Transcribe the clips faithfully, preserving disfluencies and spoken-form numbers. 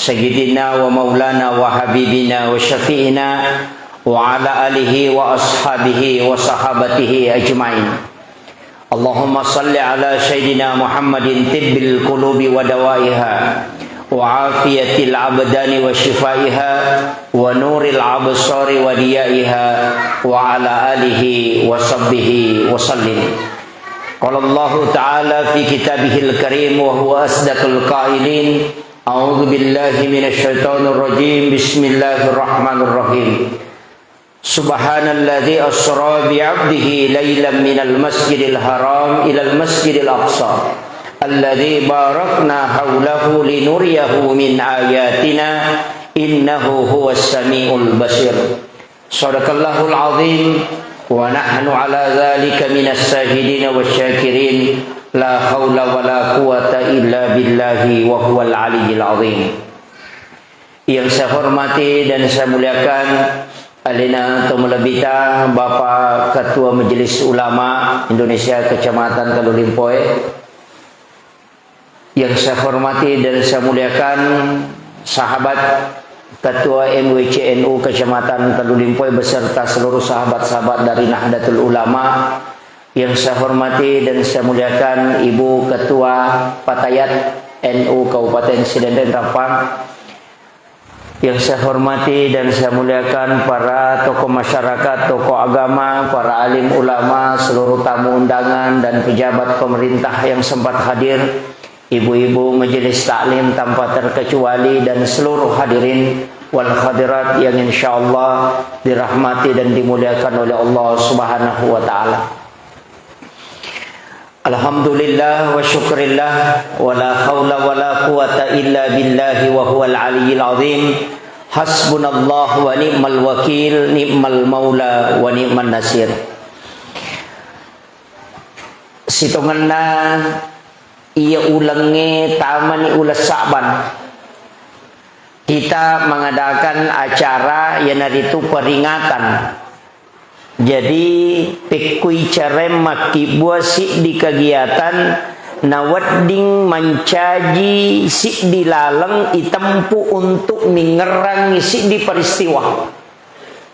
سيدنا ومولانا وحبيبنا وشفيعنا وعلى آله وأصحابه وصحابته أجمعين. اللهم صل على سيدنا محمد طب القلوب ودوائها وعافية الأبدان وشفائها ونور الأبصار وضيائها وعلى آله وصحبه وسلم. قال الله تعالى في كتابه الكريم وهو أصدق القائلين: أعوذ بالله من الشيطان الرجيم. بسم الله الرحمن الرحيم. سبحان الذي أسرى بعبده ليلا من المسجد الحرام إلى المسجد الأقصى الذي باركنا حوله لنريه من آياتنا إنه هو السميع البصير. صدق الله العظيم ونحن على ذلك من الشاهدين والشاكرين. لا حول ولا قوة إلا بالله وهو العلي العظيم. Yang saya hormati dan saya muliakan alena to malebbita Bapak Ketua Majelis Ulama Indonesia Kecamatan Talulimpoe. Yang saya hormati dan saya muliakan sahabat Ketua M W C N U Kecamatan Talulimpoe beserta seluruh sahabat-sahabat dari Nahdlatul Ulama. Yang saya hormati dan saya muliakan Ibu Ketua Fatayat N U Kabupaten Sidenreng Rappang. Yang saya hormati dan saya muliakan para tokoh masyarakat, tokoh agama, para alim ulama, seluruh tamu undangan, dan pejabat pemerintah yang sempat hadir, ibu-ibu majelis taklim tanpa terkecuali, dan seluruh hadirin wal hadirat yang insyaallah dirahmati dan dimuliakan oleh Allah Subhanahu wa Ta'ala. Alhamdulillah wa syukrillah, wa la haula wa la quwata illa billahi wa huwal aliyyil azim. Hasbunallah wa ni'mal wakil, ni'mal maula wa ni'man nasir. Sitongenna iya ulengnge tamani uleng Sa'ban, kita mengadakan acara, iyanaritu peringatan. Jadi, pekkui careng makkibbua siddi kegiatan nawedding mancaji siddi laleng itempu untuk mingngerangi siddi peristiwa.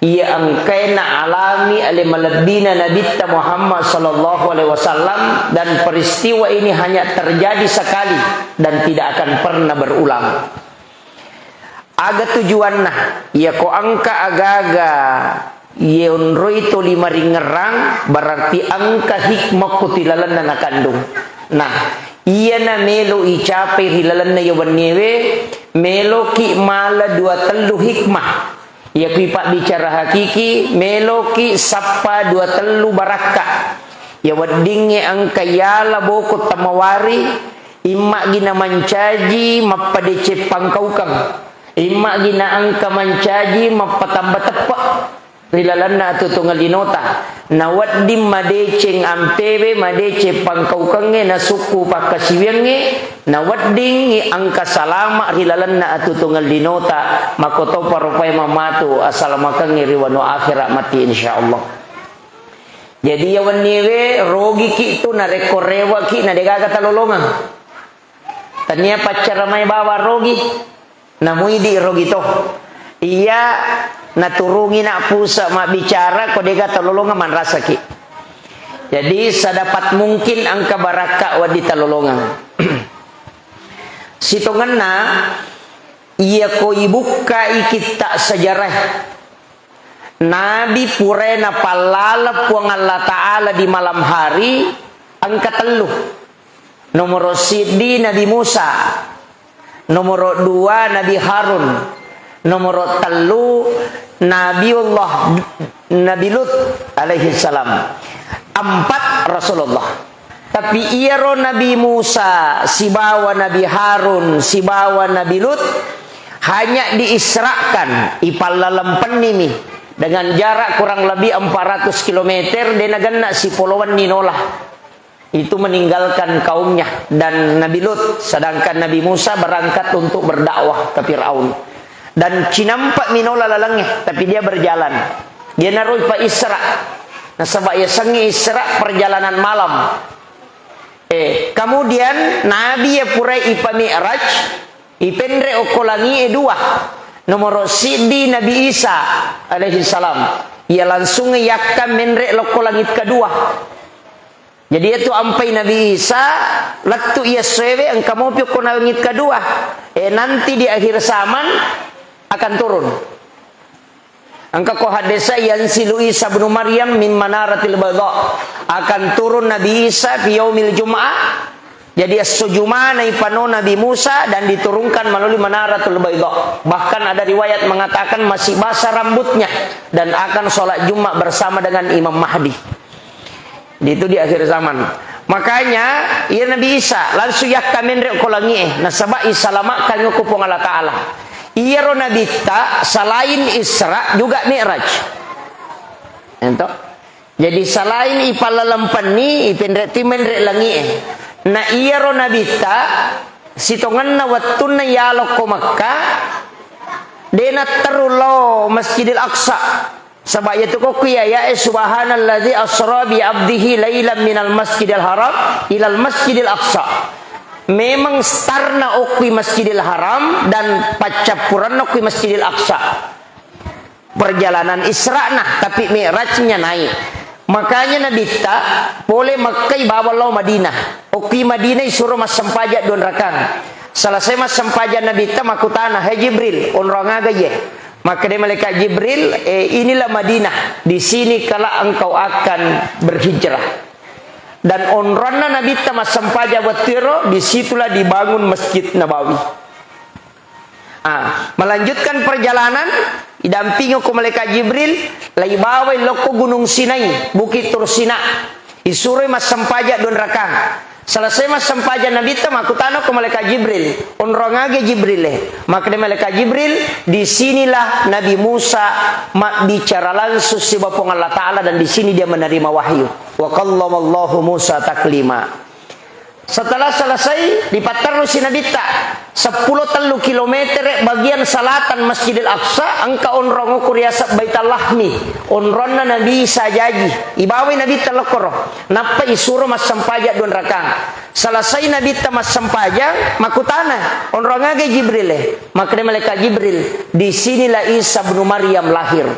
Iya engkae naalami ale malebbina Nabitta Muhammad sallallahu alaihi wasallam, dan peristiwa ini hanya terjadi sekali dan tidak akan pernah berulang. Aga tujuanna, iyako engka agaga yonroi toli maringngerang, berarti engka hikmah ko tilalenna nakandung. Nah, iyana melo icapai ri lalenna iya wenniewe, meloki mala dua tellu hikmah. Iyako ipabbicara hakiki, meloki sappa dua tellu barakka. Iya weddingnge engka yala boko tamawari, immagi na mancaji mappadeceng pangkaukeng, immagi na engka mancaji mappatamba teppe ri lalenna atuo-tuongeng linota. Nawedding madeceng ampewe, madeceng pangkaukengnge, nasukku pakkasiwiangnge, naweddingngi engka salama ri lalenna atuo-tuongeng linota, makkotoparo paimeng matu asalamakengnge ri wanua akhera matti, insyaallah. Jadi, iya wenniewe rogiki tu narekko rewaki na degaga talolongeng. Tania paccaramae bawang rogi, namuidi rogi to. Iya naturungi na puse mabbicara ko dega talolongeng manrasaki. Jadi, sedapat mungkin engka barakka wedding talolongeng. Sitongenna, iyako ibukkai kitta sejarah Nabi purae napallala Puang Allah Ta'ala di malam hari engka tellu. Nomoro siddi Nabi Musa, nomoro dua Nabi Harun, nomoro tellu Nabiullah Nabi Lut alaihi salam. Empat Rasulullah. Tapi iyaro Nabi Musa, sibawa Nabi Harun, sibawa Nabi Lut, hanya diisrakan, ipallalempenni mi dengan jarak kurang lebih empat ratus kilometer, de nagenna sipolo wenni nola. Itu meninggalkan kaumnya dan Nabi Lut, sedangkan Nabi Musa berangkat untuk berdakwah ke Firaun. Dan cinampa mi nola lalengnge, tapi dia berjalan. Dia naroi pa Isra. Nasaba yasengnge Isra perjalanan malam. Eh, kemudian Nabi ya purai ipa Mi'raj, Ipenre okko langi'e dua. Nomoro siddi Nabi Isa alaihi salam. Iya langsung yakka menre lokko langit kedua. Jadi, itu ampai Nabi Isa, lettu iya essoewe, engka mopi okko langit kedua. Eh, nanti di akhir zaman akan turun. Engka ko hadese, "Yanzilu Isa ibnu Maryam min manaratil baydha." Akan turun Nabi Isa fi yaumil Jum'ah. Jadi, esso Juma'na ipano Nabi Musa dan diturunkan melalui Manaratul Baydha. Bahkan ada riwayat mengatakan masih basah rambutnya dan akan sholat Jumat bersama dengan Imam Mahdi. Itu di akhir zaman. Makanya, iya Nabi Isa langsung yakka menre ko langi'e, nasaba isalamakan ko Puang Allah Ta'ala. Iyaro Nabitta selain Isra juga Mi'raj. Ento. Jadi selain ipallalempenni, ipenre timenre langi'e. Na iyaro Nabitta sitongenna wettunna yalokko Makkah, de natteru lao Masjidil Aqsa. Saba' iyatu kokku iya aya'e, "Subhanalladzi asra bi abdihi lailan minal masjidil haram ilal masjidil aqsa." Memang starna okkui Masjidil Haram dan paccappuranna okkui Masjidil Aqsa. Perjalanan Isra'na, tapi Mi'rajnya naik. Makanya Nabitta pole Makkai bawang lao Madinah. Okkui Madinah isuro massempajang dua rakang. Selesai massempajang Nabitta makkutana, "Hai Jibril, onrong aga iye?" Makkeda malaikat Jibril, "Eh, inilah Madinah, di sini kelak engkau akan berhijrah." Dan onronna Nabitta massempajang wettuero, disitulah dibangun Masjid Nabawi. Ah, melanjutkan perjalanan, idampingi ko malaikat Jibril, laibawai lokko Gunung Sinai, Bukit Tursina. Isuroi massempajang dua rakang. Selesai massempajang Nabitta, makkutana ko malaikat Jibril, "Onrong aga Jibril, eh?" Makkeda malaikat Jibril, "Di sinilah Nabi Musa mabbicara langsung siba Puang Allah Ta'ala dan di sini dia menerima wahyu." Wa kallamallahu Musa taklima. Setelah selesai, dipatterrusi Nabitta seppulo tellu kilometer bagian selatan Masjidil Aqsa, engka onrong okko riaseng Baitul Lahmi, onronna Nabi Isa jaji. Ibawai Nabitta lokkoro, nappa isuro massempajang dua rakang. Selesai Nabitta massempajang, makkutana, "Onrong aga Jibril, eh?" Makkeda malaikat Jibril, "Di sinilah Isa bin Maryam lahir."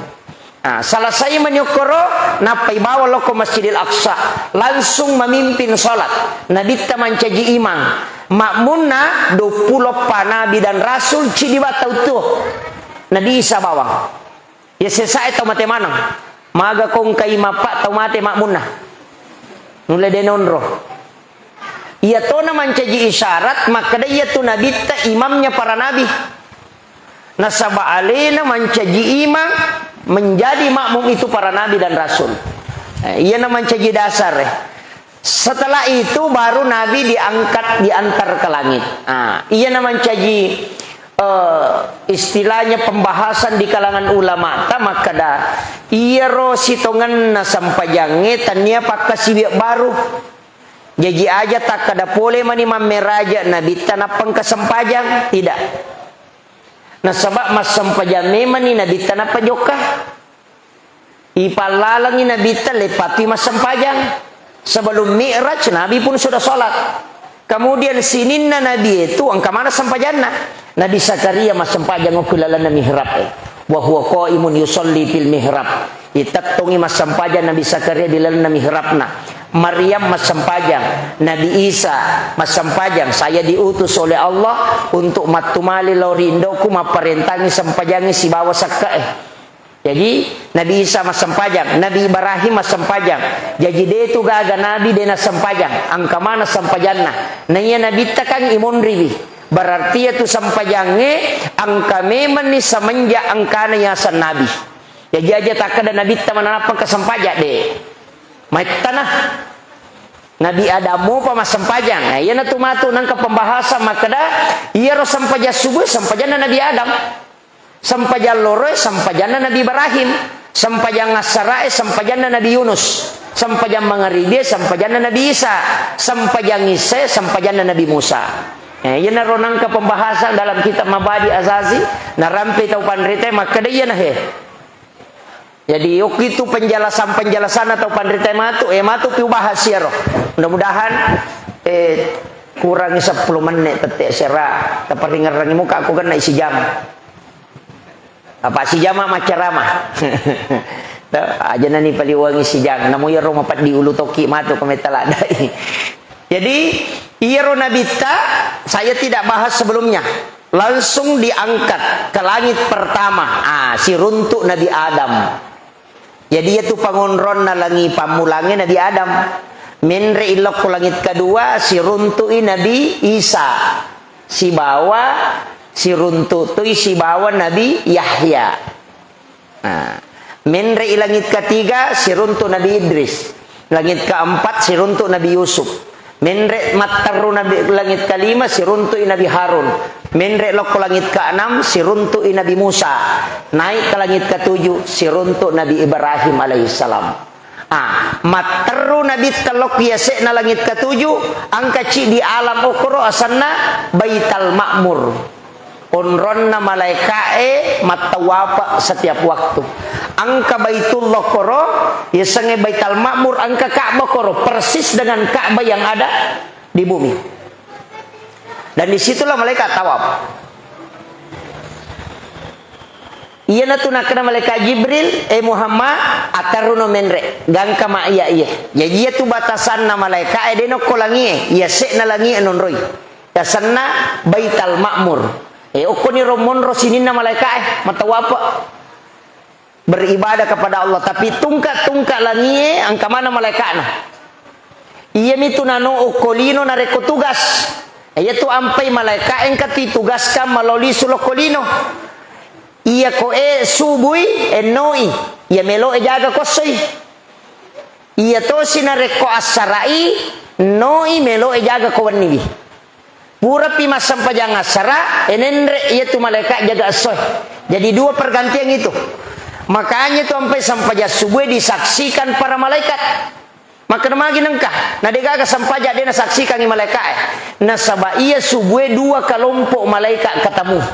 Nah, selesai mani okkoro, nappai bawa lokko Masjidil Aqsa, langsung memimpin sholat. Nabitta mancaji imang. Makmunna duappulo eppa nabi dan rasul, cidi battau tuo. Nabi Isa bawang. Ya sesae tau mate maneng. Maga kongkai mappa tau mate makmunna. Nulle de nonro. Iyatona mancaji isyarat, makkeda iyatu Nabitta imamnya para nabi. Nasaba alena mancaji imang, menjadi makmum itu para nabi dan rasul. Eh, iyana mancaji dasar, eh. Setelah itu baru Nabi diangkat, diantar ke langit. Ah, iyana mancaji, eh, istilahnya pembahasan di kalangan ulama ta makkeda, iyaro sitongenna sempajangnge tania pakkasiwiang baru. Jaji aja takkeda pole mani mammeraja Nabitta nappa engka sempajang, tidak. Nasaba massempajang memanni Nabitta nappa jokka. Ipallalengi Nabitta leppatui massempajang. Sebelum Mi'raj, Nabi pun sudah sholat. Kemudian sininna Nabi itu engka mana sempajanna. Nabi Zakaria massempajang okko lalenna mihrab, eh. Wa huwa qaimun yusalli fil mihrab. Itettongi massempajang Nabi Zakaria di lalenna mihrabna. Maryam massempajang, Nabi Isa massempajang, "Saya diutus oleh Allah untuk mattumali lao ri indoku, mapparentangi sempajangi sibawa sekke'e." Jadi, Nabi Isa massempajang, Nabi Ibrahim massempajang. Jaji, detu gaga nabi de nassempajang, engka mana sempajanna. Naiya Nabitta kan imonriwi. Berarti iyatu sempajangnge engka memanni semenjak engkana yaseng nabi. Jaji, aja takkeda Nabitta mananappa engka sempajang, de. Maettana. Nabi Adam mopa massempajang. Nah, iyanatu matu nengka pembahasan makkeda, iyaro sempajang subuh sempajanna Nabi Adam. Sempajang loroe sempajanna Nabi Ibrahim. Sempajang assarae sempajanna Nabi Yunus. Sempajang mangaribie sempajanna Nabi Isa. Sempajang issae sempajanna Nabi Musa. Eh, iyanaro nengka pembahasan dalam kitab Mabadi Asasi, narampe tau panrita makkeda iyana he. Jadi, okkitu penjelasan-penjelasanna tau panrita matu, eh, matu piubahas iyaro. Mudah-mudahan, eh, Kurangi seppulo menit tette sera, taparingerrangi muka aku kena isi jam. Apa si jama maccarama? Aja nani paliwangi sijang, namu iyaro mapeddi ulu toki matu ko metta ladai. Jadi, iyaro nabitta saya tidak bahas sebelumnya. Langsung diangkat ke langit pertama. Ah, siruntuk Nabi Adam. Jadi, iyatu pangonronna langi pammulangnge Nabi Adam. Menre ilokko langit kedua, siruntu'i Nabi Isa. Sibawa siruntu' toi sibawa Nabi Yahya. Nah, menre i langit ketiga, siruntu' Nabi Idris. Langit keempat, siruntu' Nabi Yusuf. Menre matterru Nabi, langit kelima, siruntu'i Nabi Harun. Menre lokko langit keenam, siruntu'i Nabi Musa. Naik ke langit ketujuh, siruntu' Nabi Ibrahim alaihissalam. Ah, matterru Nabitta lokki yase'na langit ketujuh, engka ciddi alam okkoro asenna Baital Ma'mur. Onronna malaeka'e mattawafa setiap waktu. Engka Baitullah koro, yasengnge Baital Ma'mur, engka Ka'bah koro, persis dengan Ka'bah yang ada di bumi. Dan disitulah malaikat tawaf. Iyanatu nakkeda malaikat Jibril, "Eh Muhammad, aterruno menre, gangka ma iya iye." Jaji iyatu batasanna malaika'e de nokko langie, yase'na langie nonroi. Yasenna Baital Ma'mur. Eh, okkoni ro monro sininna malaika'e, matawafa. Beribadah kepada Allah, tapi tungka-tungka langie engka mana malaika'na. Iyamitu nano okko lino narekko tugas. Iyatu ampai malaika engka titugaskan malao lisu lokko lino. Iyako e subui, ennoi, iya melo e jaga ko essoi. Iya tosi narekko assara'i, ennoi melo e jaga ko wenniwi. Purapi massempajang assara, enenre iyatu malaika jaga essoe. Jadi dua pergantian itu. Makanya itu ampai sempajang subuh disaksikan para malaikat. Makkeda magi nengka, na degaga sempajang de nasaksikangi malaika'e. Nasaba iya subue dua kelompok malaikat ketemu.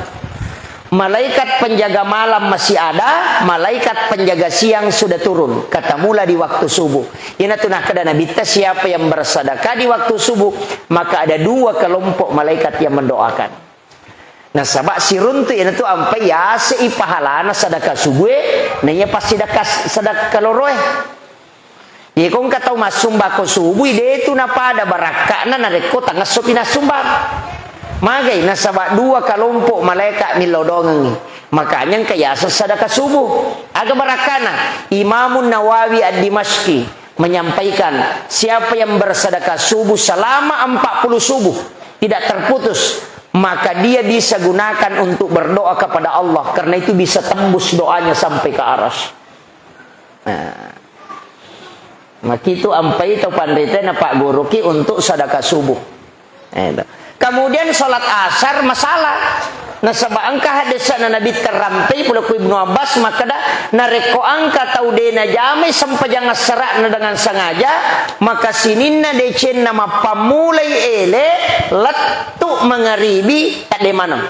Malaikat penjaga malam masih ada, malaikat penjaga siang sudah turun. Ketemulah di waktu subuh. Iyanatu nakkeda Nabitta, siapa yang bersedekah di waktu subuh, maka ada dua kelompok malaikat yang mendoakan. Nasaba siruntu iyanatu ampai yase'i pahalana sedekah subue, naiya pas sedekah, sedekah loroe. Iyako engka tau massumbako subui, detu napada barakka'na narekko tangessopi nassumbang. Magai, nasaba dua kalompok malaeka millau doangengngi. Makanya engka yaseng sadaka subuh. Aga barakka'na? Imamun Nawawi Ad-Dimashqi menyampaikan, siapa yang bersedekah subuh selama empat puluh subuh tidak terputus, maka dia bisa gunakan untuk berdoa kepada Allah, karena itu bisa tembus doanya sampai ke aras. Nah. Makitu ampai tau panrita napagguruki untuk sadaka subuh. Eh, to. Kemudian salat asar masalah. Nasaba engka hadisna Nabi terampei pole ku Ibnu Abbas makkeda, narekko engka tau de najamai sempajang assara'na dengan sengaja, maka sininna decenna mappammulai ele lettu mangaribi tadde maneng.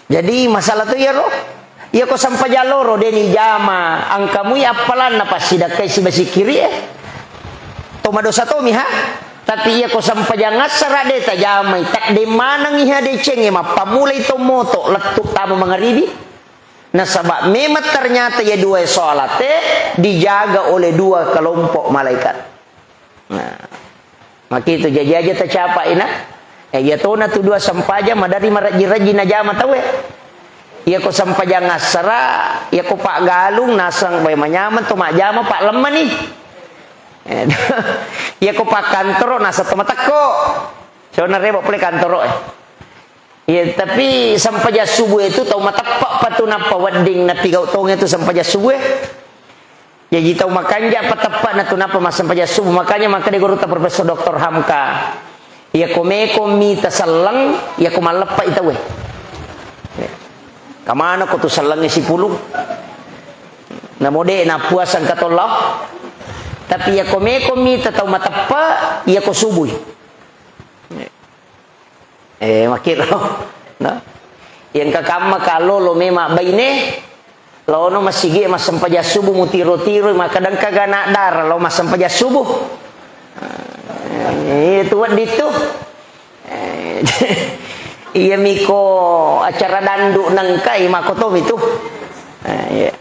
Jadi masalah tu iyaro. Iyako sampajang loro de nijama, engkamui appalanna passidakkai sibasikiri e. To madosa tomi ha. Tapi iyako sampajang assara de tajamai, tadde manengi ha decengnge mappammulai to moto lettu tama mangaribi. Nasaba memang ternyata ya dua salate dijaga oleh dua kelompok malaikat. Nah, makitu jaji aja tacapai na. Eh, iya tona tu dua sempajang madari marajji-rajji najama tauwe. Iya ko sempajang assara, iya ko paggalung nasang bae manyameng to majjama pa lemmani. Eh, iya ko pakkantoro nasang to matekko. Sauna rebo pole kantoro e. Iya, tapi sempajang subuh itu tau mateppe pa tu nappa wedding napigau tonge tu sempajang subuh e. Jaji tau makanja pa teppa'na tu nappa massempajang subuh. Makanya makkeda gurutta Profesor Doktor Hamka, iya ko meko mita selleng, iya ko malleppa i tauwe. Kamana ko tu sellengnge sipulung? Namo de nappuasa engka tollo. Tapi iya ko meko mita tau mateppe, iya ko subui. Eh, makkiro. No? Iya engka kamma kallolo memang baine, Laono masigi massempajang subuh, mutiro-tiro, makkeda engka gana dara lao massempajang subuh. Eh, itu wedding tu. Eh, iya miko acara dandu nengkai, mako tomi tu. Eh, iya.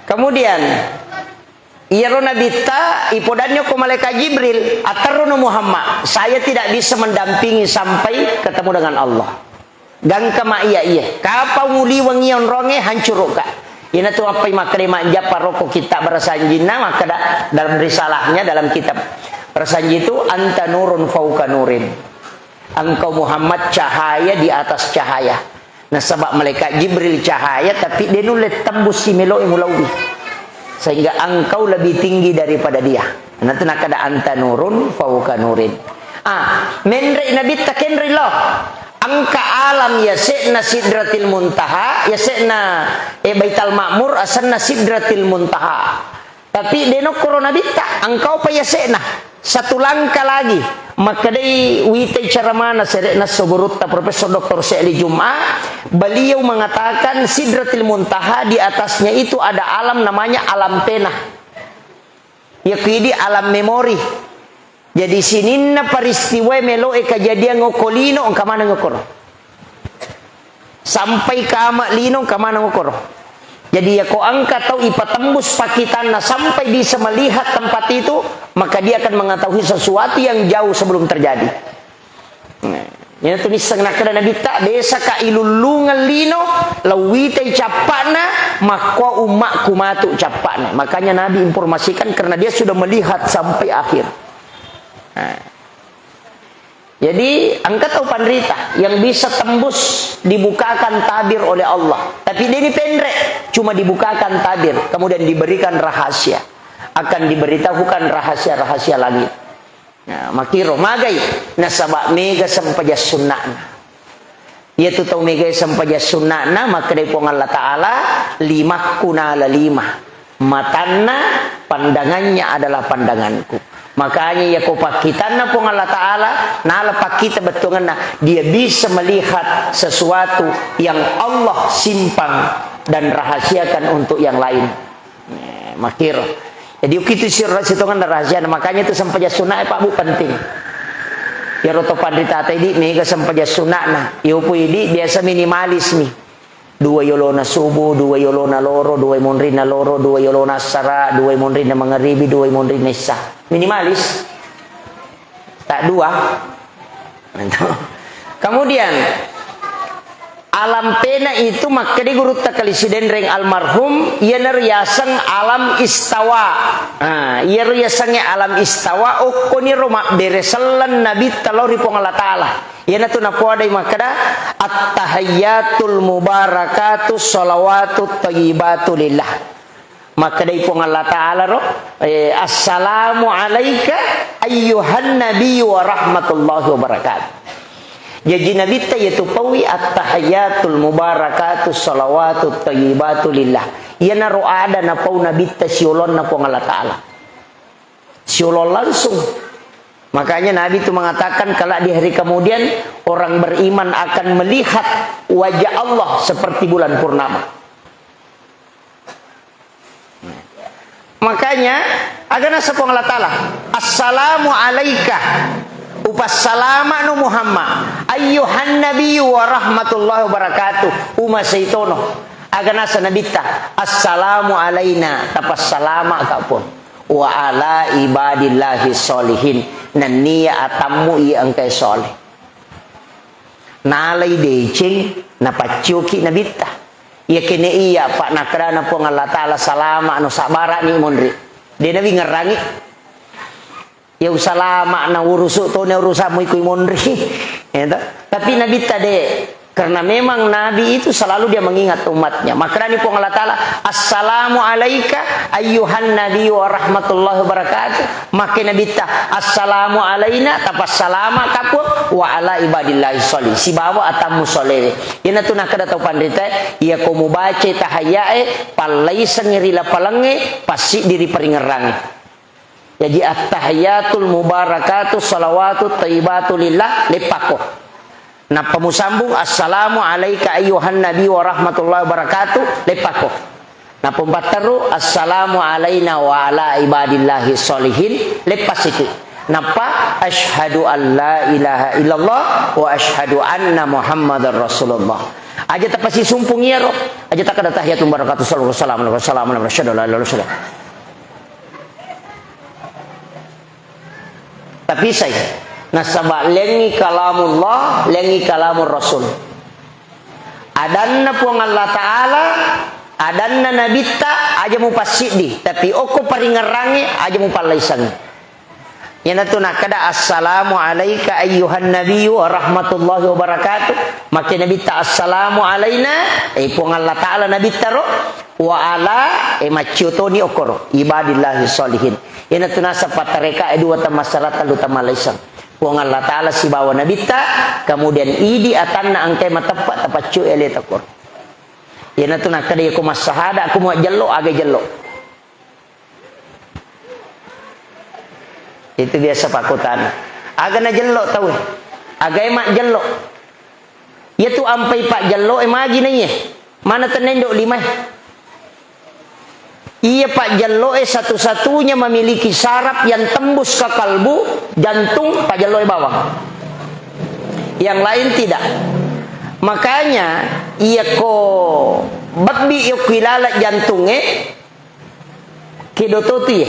Kemudian, iyaro Nabitta, ipodanni ko malaikat Jibril, "Aterruno Muhammad, saya tidak bisa mendampingi sampai ketemu dengan Allah." Gangka ma iya iya. Kapang uliwengi onronge, hancurukka. Inatu appai makkeda majjappa rokko kitab barasanjinna, makkeda dalam risalahnya, dalam kitab barasanji itu, "Anta nurun fauka nurin." Engkau Muhammad cahaya di atas cahaya. Nasaba malaikat Jibril cahaya, tapi de nulle tembus si meloe mulauwi. Sehingga engkau lebih tinggi daripada dia. Natu nakada anta nurun fauka nurin. Ah, menre Nabitta kenri lo. Engka alam yase'na Sidratil Muntaha, yase'na, eh, Baital Ma'mur, asenna Sidratil Muntaha. Tapi de nokkoro Nabitta, engkau pa yase'na. Satu langkah lagi. Makkedai witai ceramana sere'na sogurutta Profesor Doktor Syekh Ali Jum'ah, beliau mengatakan Sidratil Muntaha di atasnya itu ada alam namanya alam pena. Yakidi alam memori. Jadi sininna peristiwa meloe kejadian okko lino engka maneng okkoro. Sampai kama lino engka maneng okkoro. Jadi yako engka tau ipatembus pakitanna sampai bisa melihat tempat itu, maka dia akan mengetahui sesuatu yang jauh sebelum terjadi. Nah, iyanatu nisseng nakkeda Nabitta, desa ka ilullungeng lino, lauwitai cappa'na, makko ummakku matu cappa'na. Makanya Nabi informasikan karena dia sudah melihat sampai akhir. Nah. Jadi, engka tau panrita yang bisa tembus dibukakan tabir oleh Allah. Tapi dia ini pendek, cuma dibukakan tabir, kemudian diberikan rahasia. Akan diberitahukan rahasia-rahasia langit. Nah, makiro, magai, nasaba mega sempajang sunna'na. Iyatu tau megai sempajang sunna'na, makkedai Puang Allah Ta'ala, "Limakku nala lima. Matanna, pandangannya adalah pandanganku." Makanya yako pakkitanna Puang Allah Ta'ala, nala pakkita bettuanganna, dia bisa melihat sesuatu yang Allah simpan dan rahasiakan untuk yang lain. Eh, makiro. Jadi, ukitu sirra sitongenna rahasiana. Makanya itu sempajang sunna, eh, Pak Bu, penting. Iyaro to panrita tadi, mega sempajang sunna'na. Yopo idi biasa minimalis mi. Dua yolona subuh, dua yolona loro, dua monrinna loro, dua yolona assara, dua monrinna mangaribi, dua monrinna isya. Minimalis. Tak dua. Kemudian, alam pena itu makkeda gurutta Kali Sidenreng almarhum, iyana riaseng alam istawa. Nah, iyaro riasengnge alam istawa, okkoniro mabbere selleng Nabitta lao ri Puang Allah Ta'ala. Iyanatu napoadai makkeda, "At-tahiyyatul mubarakatus shalawatut thayyibatu lillah." Makkedai Puang Allah Ta'ala ro, eh, "Assalamu alaika ayyuhan nabiyyu wa rahmatullahi wa barakatuh." Jaji Nabitta iyatu paui, "At-tahiyyatul mubarakatus shalawatut thayyibatu lillah." Iyanaro ada napau Nabitta siolonna Puang Allah Ta'ala. Siolong langsung. Makanya Nabi itu mengatakan, kalau di hari kemudian orang beriman akan melihat wajah Allah seperti bulan purnama. Makanya, aga naseng Puang Allah Ta'ala, "Assalamu alaika." Upassalama'no Muhammad. "Ayyuhan nabiyyu wa rahmatullahi wa barakatuh." Uma seitono. Aga naseng Nabitta, "Assalamu alaina." Tapassalama ka pun. "Wa ala ibadillahi sholihin." Nennia atammu iya engkai soleh. Nalai deceng, napaccioki Nabitta. Iya kene iya, Pak, nakkedana Puang Allah Ta'ala, "Salama no, sabbarani monri." De nawi ngerrangi. Ya usalama na urusu to ne urusamu ikui monri. Ya toh? Tapi Nabitta de, karena memang Nabi itu selalu dia mengingat umatnya. Makkedani Puang Allah Ta'ala, "Assalamu alaika ayyuhan nabi wa rahmatullahi wa barakatuh." Makke Nabitta, "Assalamu alaina," tapassalama ka Puang, "wa ala ibadillahi sholih." Sibawa atammu solewe. Iyanatu nakkeda tau panrita, iya ko mubaca tahayyae, pallaisengi ri lapalengnge, passiddi ri paringerrangnge. Jaji, "Attahiyatul mubarakatu salawatu thayyibatu lillah," leppakko. Nappa musambung, "Assalamu alaika ayyuhan nabi wa rahmatullahi wa barakatuh," leppako. Nappa mupatteru, "Assalamu alaina wa ala ibadillahi sholihin," leppasiki. Nappa, "Asyhadu an la ilaha illallah wa asyhadu anna Muhammadar Rasulullah." Aja tapasisumpung iyaro. Aja takkeda tahiyatun barakatuh, salawatu wassalamu ala, wassalamu ala, asyhadu an la ilaha illallah. Tapisai. Nasaba lengngi kalamullah, lengngi kalamur Rasul. Adanna Puang Allah Ta'ala, adanna Nabitta, aja mupassiddi. Tapi okko paringerrangnge, aja mupallaisangngi. Iyanatu nakkeda, "Assalamu alaika ayyuhan nabiyyu wa rahmatullahi wa barakatuh." Makke Nabitta, "Assalamu alaina," eh, Puang Allah Ta'ala Nabittaro, "wa ala," eh, macciotoni okkoro, "ibadillahi sholihin." Iyanatu naseng pattareka e dua tammassara tellu tammallaiseng. Puang Allah Ta'ala sibawa Nabitta, kemudian idi atanna engkai mateppa tapaccio aleta koro. Iyanatu nakkeda, "Iyako massahada, aku majjello, aga jello." Itu biasa pakkutana. Aga najello tauwe? Agae majjello? Iyatu ampai pajjelloe magi naiye? Mana tennendo limae? Iya pajjelloe satu-satunya memiliki saraf yang tembus ke kalbu, jantung, pajjelloe bawang. Yang lain tidak. Makanya, iyako babbi yokku ilaleng jantungnge, kedo to tu iye.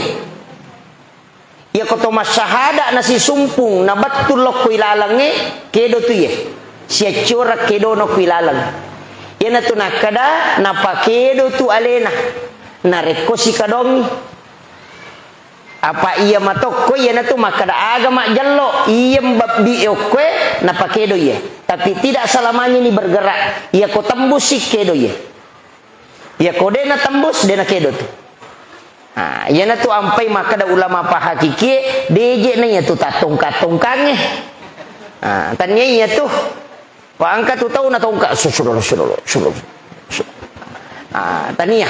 Iyako to massahada nasisumpung, nabettu lokko ilalengnge, kedo tu iye. Siacciorang kedono ku ilaleng. Iyanatu nakkeda, napakedo tu alena. Narekko sikadongi. Apa iya matokko, iyanatu makkeda aga majjello, iya mbabbi okkoe, napakedo iye. Tapi tidak selamanya ini bergerak. Iyako tembussi kedo iye. Iyako de' natembus, de' nakedo tu. Nah, iyanatu ampai makkeda ulama pahakikie, de' je' na iyatu tattongka-tongkangnge. Nah, tania iyatu. Wa engka tu tau natongka, su-, su-, su-, su-, su-, su-, nah, tania.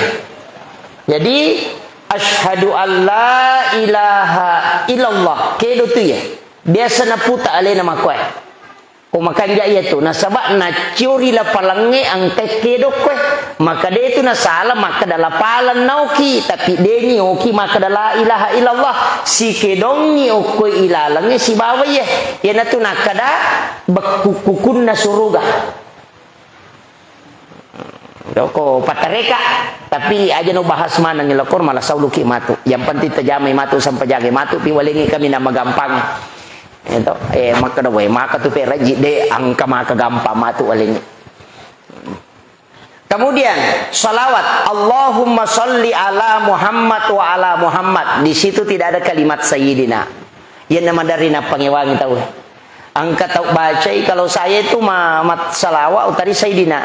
Jadi, asyhadu an la ilaha illallah. Kedo tu iye. Biasa naputa alena makkoe. Ko makanja iyatu, nasaba nacciori lapalengnge engkai kedo okkoe. Maka de' tu nasala makkeda lapaleng naoki, tapi de' ni oki makkeda la ilaha illallah. Sikedongngi okkoe ilalengnge sibawa iye. Iyanatu nakkeda bekku kukunna suruga. Joko pattareka, tapi aja no bahas maneng lokor malah sauluki matu. Yang penting tajamai matu, sampajangi matu, pi walengi kami nama gampang. Itu, eh, makkeda wae, maka tu peraji de' engka maka gampang matu walengi. Kemudian, salawat, "Allahumma salli ala Muhammad wa ala Muhammad." Di situ tidak ada kalimat sayyidina. Iyanna maderri nappangewangi tau. Engka tau bacai, kalau saya itu ma-, mat-, salawat utari sayyidina.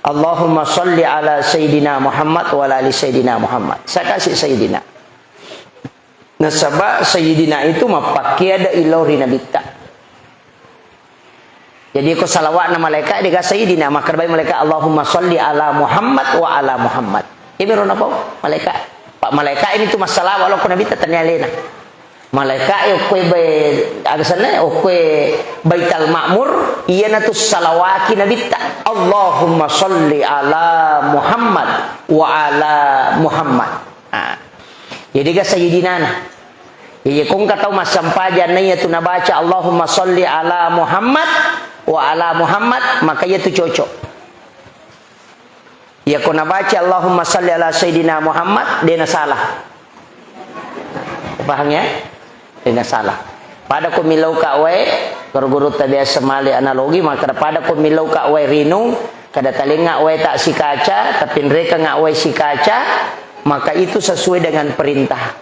"Allahumma salli ala sayyidina Muhammad wa ala ali sayyidina Muhammad." Saya kasih sayyidina. Nasaba sayyidina itu mappakkeda lao ri nabitta. Jadi ko salawatna malaika, de' ga sayyidina, makkeda bai malaika, "Allahumma salli ala Muhammad wa ala Muhammad." Iyamiro napau malaika. Pa malaika ini tu massalawa lao ko nabitta, tania alena. Malaika e okkoe bai-, aga senna, okkoe Baital Ma'mur, iyanatu salawaki nabitta. "Allahumma salli ala Muhammad wa ala Muhammad." Nah. Jadi ga sayyidinana. Iya, ko engka tau massempajang na iyatu nabaca, "Allahumma salli ala Muhammad wa ala Muhammad," maka iyatu cocok. Iya, ko nabaca, "Allahumma salli ala Sayyidina Muhammad," de' nasalah. Paham ya? De' nasalah. Pada ko millau ka wae, guru-guru ta biasa male analogi, maka pada ko millau ka wae rinung, kada talengnga wae ta sikaca, tapinreka nga wae sikaca, maka itu sesuai dengan perintah.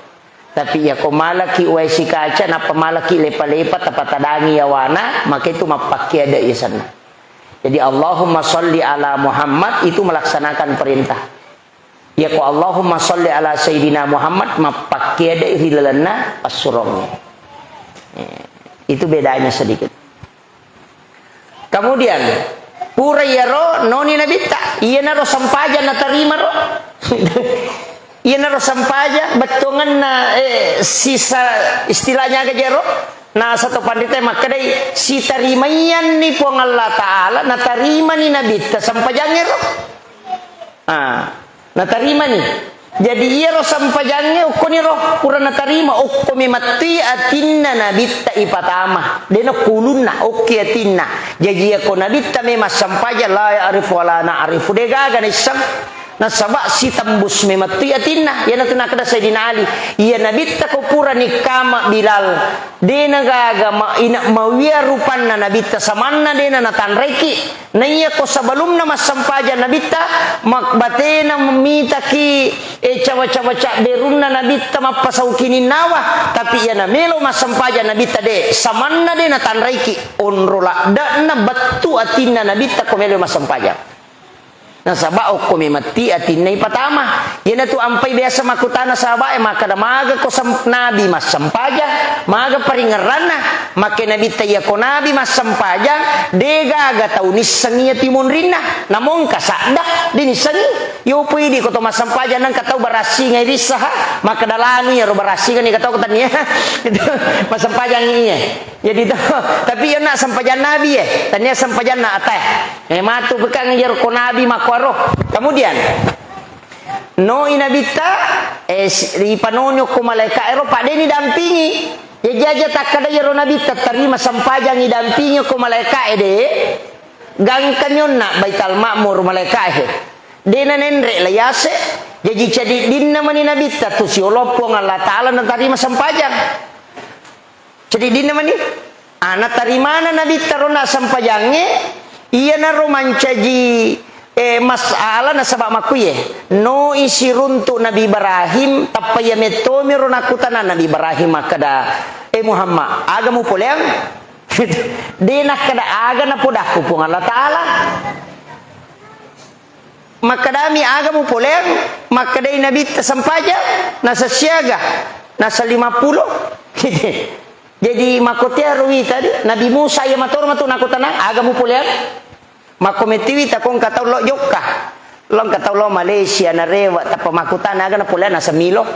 Tapi iya ko malaki wae sikaca, nappa malaki lepa-lepa, tapatadangi yawana, maka itu mappakkeda yasenna. Jadi, "Allahumma salli ala Muhammad" itu melaksanakan perintah. Iya ko "Allahumma salli ala Sayyidina Muhammad" mappakkeda ri lalenna passurongnge. Eh, itu bedanya sedikit. Kemudian, pura iyaro noni nabitta, iyanaro sempajang natarimaro. Iyanaro sempajang, bettuangenna, eh, sisa istilahnya aga jero? Nasaba to panrita makkedai, sitarimaianni Puang Allah Ta'ala, natarimani Nabitta sempajangngero. Ah, natarimani. Jadi iyaro sempajangnge okkoniro pura natarima, okko memettui atinna Nabitta ipatama. Dena kulunna, okki atinna. Jaji iyako Nabitta memang sempajang, la ya'rifu wa la na'rifu. Degaga naisseng. Nasaba sitembus memettui atinna. Iyanatu nakkeda Sayyidina Ali, iya Nabitta ko pura nikkama Bilal, dena gaga ma-, ina-, mawia rupanna Nabitta, samanna dena natanraiki. Naiya ko sebelumna massempajang Nabitta, mak-, batena mitaki, e, cawa-cawa cabberunna Nabitta mappasau kininnawa, tapi iya namelo massempajang Nabitta de, samanna de natanraiki, onro ladde'na bettu atinna Nabitta ko melo massempajang. Nasaba okko memetti atinna ipatama. Iyanatu ampai biasa makkutana sahabae, makkeda, "Maga ko sem-, Nabi massempajang, maga paringerranna?" Makke Nabitta, "Iyako Nabi massempajang, degaga tau nissengi iya timonrinna. Namongka sadda, dinissengi. Yopo idi ko to massempajang nengka tau barassingai rissaha, makkeda lanu iyaro barassinga ni katau ko tania." Itu massempajangi iya. Jadi to, tapi iya na sempajang Nabi e, tania sempajanna atae. Eh, matu pekang iyaro ko Nabi makkuaro. Kemudian, noi Nabitta, eh, si-, ripanonyo ko malaika ero, pa de nidampingi. Jaji aja takkeda iyaro Nabitta tarima sempajang idampingi ko malaika e de, gangka nyonna Baital Ma'mur malaika e. De nanenre la yase, jaji cadiddinna mani Nabitta tu siolo Puang Allah Ta'ala natarima sempajang. Cadiddinna mani, ah, natarimana Nabitta rona sempajangnge, iyanaro mancaji, eh, masalah nasaba makkuye, noi siruntu Nabi Ibrahim, tappa iya mettomiro nakkutana Nabi Ibrahim makkeda, "Eh Muhammad, aga mupoleang?" De nakkeda aga napodakku Puang Allah Ta'ala. Makkedami, "Aga mupoleang?" Makkedai Nabitta, "Sempajang." Nasa siaga? Nasa lima puluh. Jadi, makkotea ruwi tadi, Nabi Musa iya matoro matu nakkutana, "Aga mupoleang?" Makko mettiwi takko engka tau lo jokka. Lo engka tau lo Malaysia narewe, tappa makkutana, "Aga napoleang?" Nasa milo.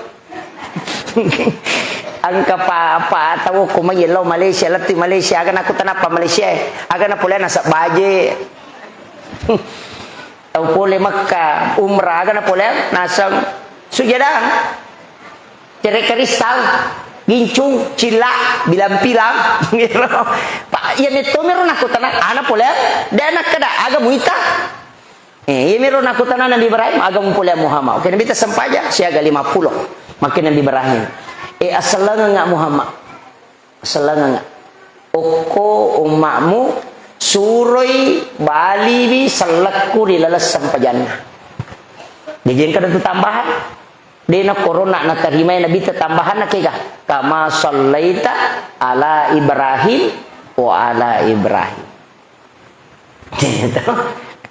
Engka pa, pa tau ko mai lo Malaysia, lettu Malaysia, aga nakkutana pa Malaysia e. Aga napoleang? Nasa baje. Tau pole Mekka, umrah, aga napoleang? Naseng sujadang. Cere kristal, gincung, cilla, bilang-pilang. Pa, iya mettomiro nakkutana, aga napoleang? De nakkeda, aga muita? Eh, iyamiro nakkutana Nabi Ibrahim, aga mupoleang Muhammad? Oke, Nabitta sempajang, siaga lima puluh. Makke Nabi Ibrahim, eh, asellengengnga Muhammad. Sellengengnga. Okko umma'mu, suroi baliwi sellekku ri laleng sempajanna. Jaji engka tu tambahan. De nakkorona natarimai Nabitta tambahanna kega. Kama sallaita ala Ibrahim wa ala Ibrahim.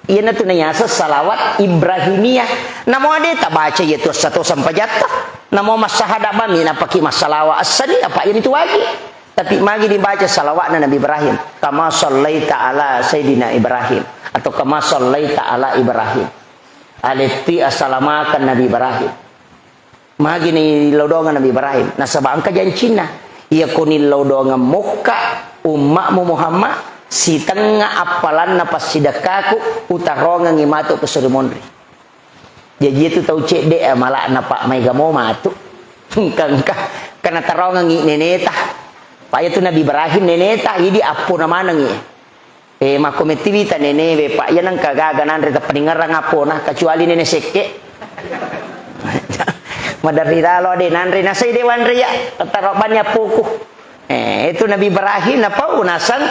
Iyanatu nayaseng salawat Ibrahimiyah. Namo de tabaca iya tu essa to sempajatta. Namo massahada bami napaki massalawa essani, apa iyanitu wajib. Tapi magi dibaca salawatna Nabi Ibrahim. Kama sallaita ala Sayyidina Ibrahim. Atau kama sallaita ala Ibrahim. Aletti assalamakeng Nabi Ibrahim. Magi nillau doangeng Nabi Ibrahim, nasaba engka jancinna. Iyako nillau doangeng mokka umma'mu Muhammad, sitengnga appalanna passidekkaku, utarongengngi matu pesuri monri. Jaji itu tau cedde, eh, mala'na, Pak, maega mo matu. Engka, engka, karena tarongengngi neneta. Pak, itu Nabi Ibrahim neneta, idi appona manengngi. Eh, makko mettiwita nenewe, Pak, iya nengka gaga nanre tappaningerang appona, kecuali nene sekke. Maderri lalo de nanre, nasai de wanre ya, taro bani appoku. Eh, itu Nabi Ibrahim napau naseng,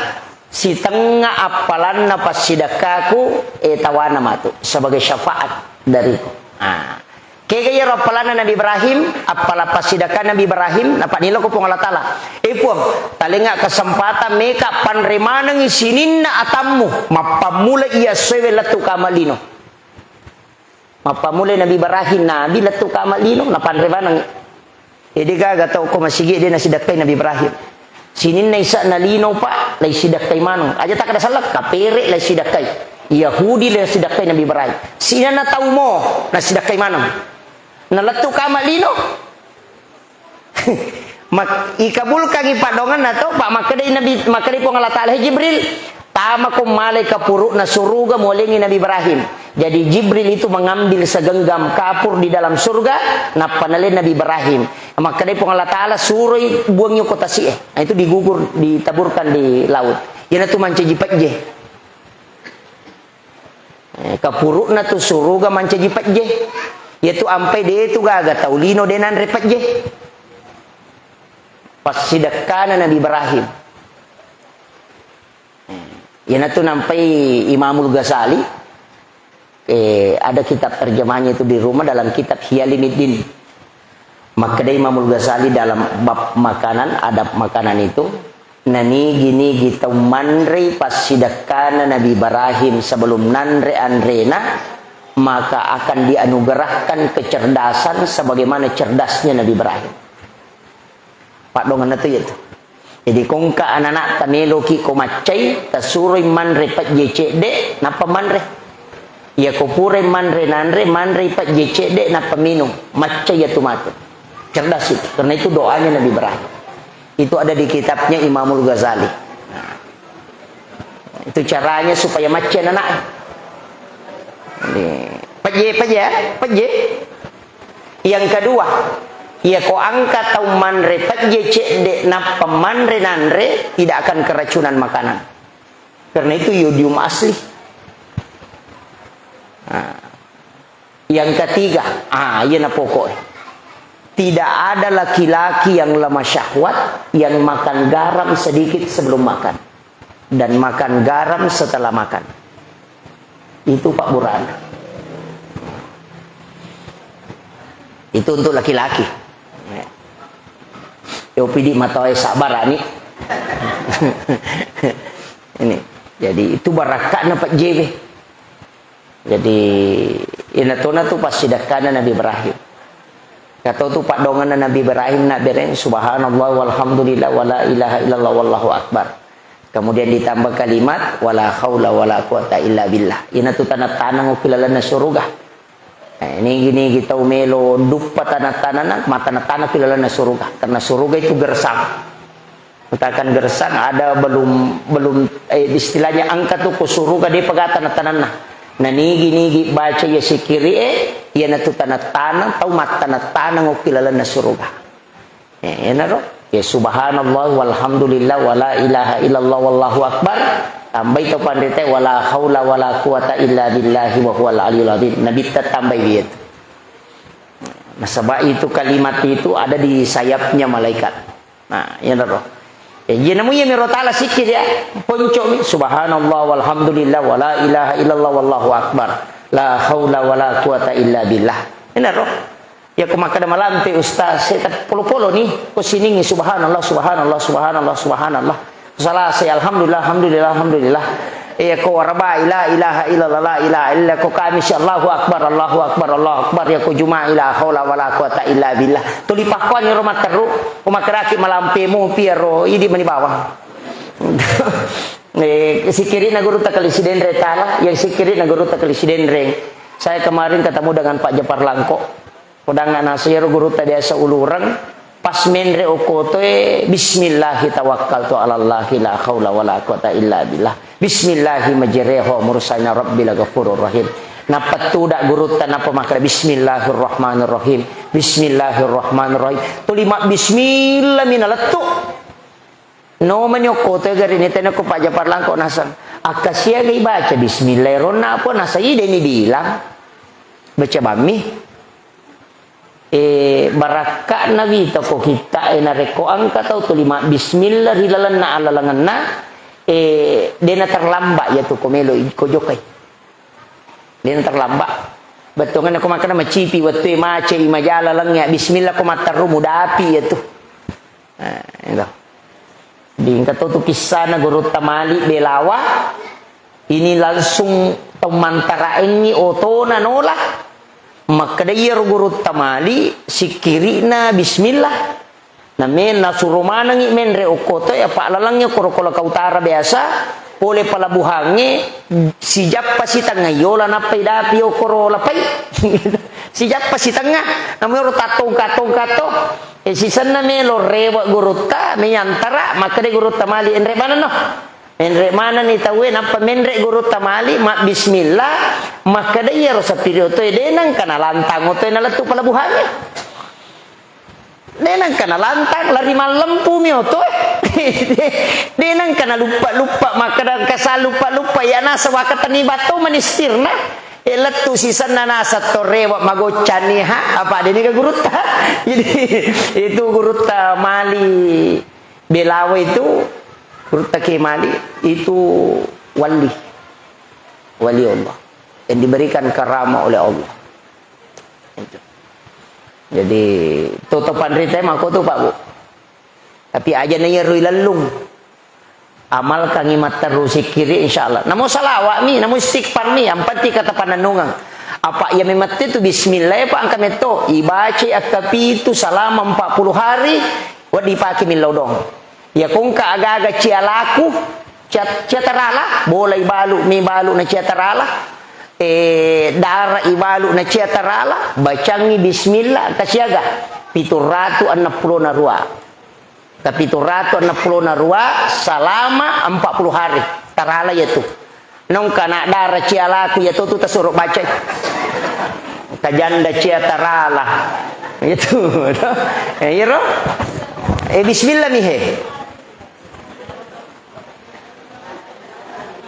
sitengnga appalanna passidekkaku, eh, tawana matu sebagai syafaat dariku. Ah. Kega iyaro appalanna Nabi Ibrahim, appala passidekka Nabi Ibrahim, napaniloko Puang Allah Ta'ala. Eh Puang, talenga kesempatan meka panre manengi sininna atammu, mappammula iya essoewe lettu kama lino. Mappammula Nabi Ibrahim, Nabi lettu kama lino, napanre manengi. Jadi gaga tau ko masigi de nasidekkai Nabi Ibrahim. Sininna isa'na lino, Pak, lai sidakkai maneng. Aja takkada selleng, kapere lai sidakkai. Yahudi lai sidakkai Nabi Ibrahim. Sininna tau mo, nasidakkai maneng. Nalettu kama lino. Mak-, ikabulkangi paddoangenna to, Pak, makkedai Nabi, makkedai Puang Allah Taala, "Hei Jibril, tamako malai kapuru'na suruga, mualengi Nabi Ibrahim." Jadi Jibril itu mengambil segenggam kapur di dalam surga, nappa naleng Nabi Ibrahim. Makkedai Puang Allah Taala, "Suroi buangi ko tasi'e." Nah, itu digugur, ditaburkan di laut. Iyanatu mancaji pejje. Eh, kapuru'na tu suruga mancaji pejje. Iyatu ampai de tu gaga tau lino de nanre pejje. Passidekkana Nabi Ibrahim. Eh, iyanatu nampai Imamul Ghazali, eh, ada kitab terjemahnya itu di rumah dalam kitab Ihya Ulumuddin. Makkedai Imamul Ghazali dalam bab makanan, adab makanan itu, nanigi-nigi tau manrei passidekkana Nabi Ibrahim sebelum nanre anrena, maka akan dianugerahkan kecerdasan sebagaimana cerdasnya Nabi Ibrahim. Paddoangenna tu iyatu. Jadi, ko engka anana'ta meloki ko maccai, tasuroi manre pejje cedde, nappa manre. Iya ko purai manre nanre, manrei pejje cedde, nappa minung. Maccai iyatu matu. Cerdas itu. Karena itu doanya Nabi Ibrahim. Itu ada di kitabnya Imamul Ghazali. Nah, itu caranya supaya maccai anana'e. Ini pejje, pejje, ya? Pejje. Yang kedua, iya ko engka tau manre pejje cedde nappa manre nanre, tidak akan keracunan makanan. Karena itu yodium asli. Nah, yang ketiga, ah, iyana pokok. Tidak ada laki-laki yang lemah syahwat yang makan garam sedikit sebelum makan dan makan garam setelah makan. Itu Pak Burhan. Itu untuk laki-laki. Yo pidi matoe sabar ani. Ini. Jadi itu barakka'na Pak J B. Jadi, inatona tu passidekkana Nabi Ibrahim. Katau tu paddoangenna Nabi Ibrahim, Nabi Ibrahim, "Subhanallah walhamdulillah wala ilaha illallah wallahu akbar." Kemudian ditambah kalimat, "Wala haula wala quwata illa billah." Inatu tanah-tanah ku lalenna suruga. Eh, nigi-nigi tau melo duppa tanah-tanah na, ma tanah-tanah ku lalenna suruga. Karena suruga itu gersang. Katakan gersang ada belum, belum, eh, istilahnya engka tu ku suruga de pegata na tananna. Na nigi-nigi baca ya sikiri e, iyanatu tanah-tanah, tau mattanah-tanah ngukki lalenna suruga. Eh, enaro, ya subhanallah walhamdulillah wala ilaha illallah wallahu akbar. Tambai to panrita wala haula wala quwata illa billahi wa huwal aliyul azim. Nabi ta tambai dia tu. Nasaba itu kalimat itu ada di sayapnya malaikat. Nah, iyanaro. Eh, iya namu iya miro tala sikir ya. Poncomi, subhanallah walhamdulillah wala ilaha illallah wallahu akbar. La haula wala quwata illa billah. Iyanaro. Ya ko makkeda malampe ustaz, saya tak polo-polo ni. Ko siningi subhanallah, subhanallah, subhanallah, subhanallah. Salasa, alhamdulillah, alhamdulillah, alhamdulillah. Iya ko warabai, la ilaha illallah, la ilaha illa, ko Kamis, Allahu Akbar, Allahu Akbar, Allahu Akbar, iya ko Juma'i, la haula wala quwata illa billah. Tuli pakkuani ro matteru, ko makkeraki malampe mopi ro, idi mani bawang. Eh, sikirina guru takali sidenre tala, yang sikirina guru takali sidenre. Saya kemarin ketemu dengan Pak Japar Langko. Podang nasero gurutta biasa ulureng, pas menre okkotoe, "Bismillahi tawakkaltu alallahi la haula wala quwata illa billah. Bismillahi majreha wa mursaha inna rabbi laghafurur rahim." Nappa tuda gurutta, nappa makkeda, "Bismillahirrahmanirrahim. Bismillahirrahmanirrahim." Tuli mabbismillah mi nalettu. Nomani okkoto gari ni tena ko Pak Japar Langko nasang. Akkasiaga ibaca bismillah ronna apa nasa ideni bilang. Baca bammi. Eh, barakka'na wita ko kitta e narekko engka tau tuli mabbismillah ri lalenna alalengenna, eh, dena terlambat ya tu ko melo i-, ko jokai. Dena terlambat. Bettuanna ko makkeda macipi wettu e macai maja lalengnge bismillah ko matteru mudapi ya tu. Eh, itu. Di engka to tu kissana gurutta Malik Belawa, ini langsung tau mantaraengngi otona nola. Makkeda iyaro gurutta Malik, sikkiri'na bismillah. Na men-, nasuro manengngi menre okkoto, ya, Pak, lalengnge koro Kolaka Utara biasa, pole pelabuhangnge, sijappa sitengnga yola nappai dapi okoro lapai. Sijappa sitengnga, namoro tattongka-tongka to. E, sisenna melo rewe gurutta, meyantara, makkeda gurutta mali, enre manenno. Enre manenni tauwe, nappa menre gurutta mali, mabbismillah, makkeda iyaro sapiri otoe, de nengka nalantang otoe nalettu pelabuhangnge. De nengka nalantang, lari mallempu mi oto, eh. De nengka naluppa-luppa, makkeda engka sa luppa-luppa, iya nasa wakatenni batto manistirna. Eh, lettu sisenna nasa to rewe magoccanni, ha? Apa de niga gurutta? Jadi, itu gurutta mali Belawa itu, gurutta ke mali, itu wali. Wali Allah. Yang diberikan karamah oleh Allah. Itu. Jadi, toto panrita mako tu, Pak, Bu. Tapi aja na iya rui lellung. Amalkangi matteru sikkiri, insya Allah. Namo salawat mi, namo istighfar mi, yang penting kata panennungeng. Apa iya memette tu bismillah, Pak, angka metto. Ibaca akka pitu salama empat puluh hari, wedding pake millau dong. Iya kongka aga-aga cia laku, cia, cia tarala, bola ibalu, mi balu na cia tarala. Eh, dara ibalu na cia tarala, bacangi bismillah, kasiaga? Pitu ratu enneng pulo na rua. Tapi pitu ratu enneng pulo na rua, salama empat puluh hari. Tarala iya tu. Nongka na dara cia laku iya tu, tu tasuro bacai. Tajanda cia tarala. Itu. Eh, iro. Eh, bismillah mi he.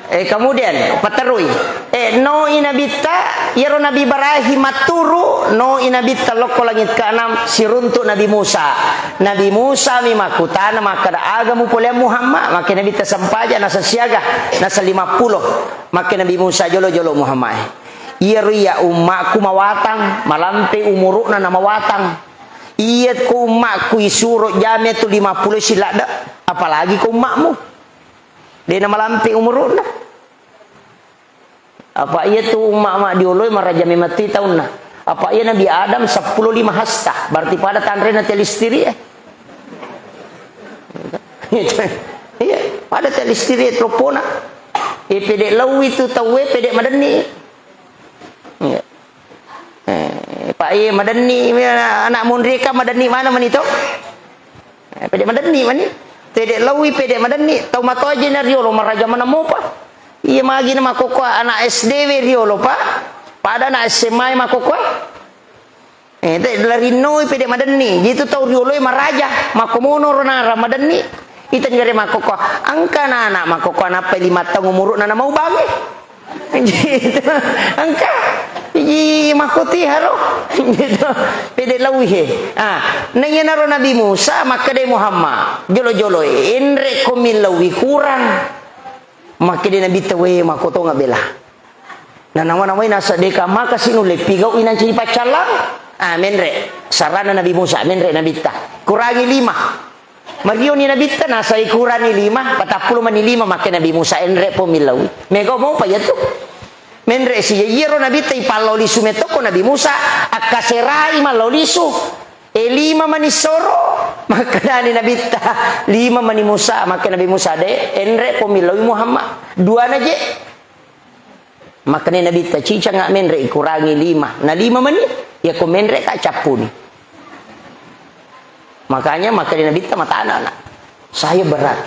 Eh, kemudian, paterui. Eh, noi Nabitta, iyaro Nabi Ibrahim matturu, noi Nabitta lokko langit keenam, siruntuk Nabi Musa. Nabi Musa mi makkutana makkeda, "Aga mupoleang Muhammad?" Makke Nabitta sempaja, nasa siaga, nasa lima pulo. Makke Nabi Musa, "Jolo-jolo Muhammad. Iyaro iya ummakku mawatang, malampe umuru'na na mawatang. Iya ko ummakku isuro jame tu lima pulo siladde, apalagi ko ummakmu." De namalampe umuru'na. Apa iya tu umma-, umma dioloi maraja memetti taunna. Apa iya Nabi Adam seppulo lima hasta, berarti pada tanrena telistiri, eh. Iya, pada telistiri, eh, telepona. Eh, pede lau itu tauwe, pede madenni. Iya. Eh, Pak, iya, madenni, anak, anak monri ka madenni mana mani to? Eh, pede madenni mani. Pede laui, pede madenni. Tau matoaje na riolo, maraja mana mopa. Iya, magi na makkokkoe anak S D we riolo, Pak. Pada anak S M A makkokkoe. Eh, te larinnoi pede madenni. Jitu tau rioloi maraja. Makkomono ro nara madenni. Ita nigare makkokkoe. Engka anak-anak makkokkoe nappai lima taung umuru'na na mau bange. Gitu. Engka. Iji makkoti haro. Gitu. Pede lauwi he. Ah, na iyanaro Nabi Musa makkeda Muhammad, "Jolo-jolo, enre ko millauwi kurang." Makkeda Nabitta, "We, makkotonga bela." Na nawa-nawai nasa deka maka sinulle pigau inanci paccallang. Ah, menre. Sarana Nabi Musa, menre Nabitta. Kurangi lima. Marioni Nabitta, nasai kurani lima, patappulo mani lima, makke Nabi Musa, enre po millau. Mega mopa iya tu. Menre si iyaro Nabitta ipallau lisu metoko Nabi Musa, akkaserai mallau lisu. E lima mani soro, makkedani Nabitta, lima mani Musa, makke Nabi Musa, de, enre po millau Muhammad. Dua na je. Makkeda Nabitta, "Cicanga menre, ikurangi lima." Na lima mani, iya ko menre ka cappuni. Makanya makkeda Nabitta matana, nak. Saya berat.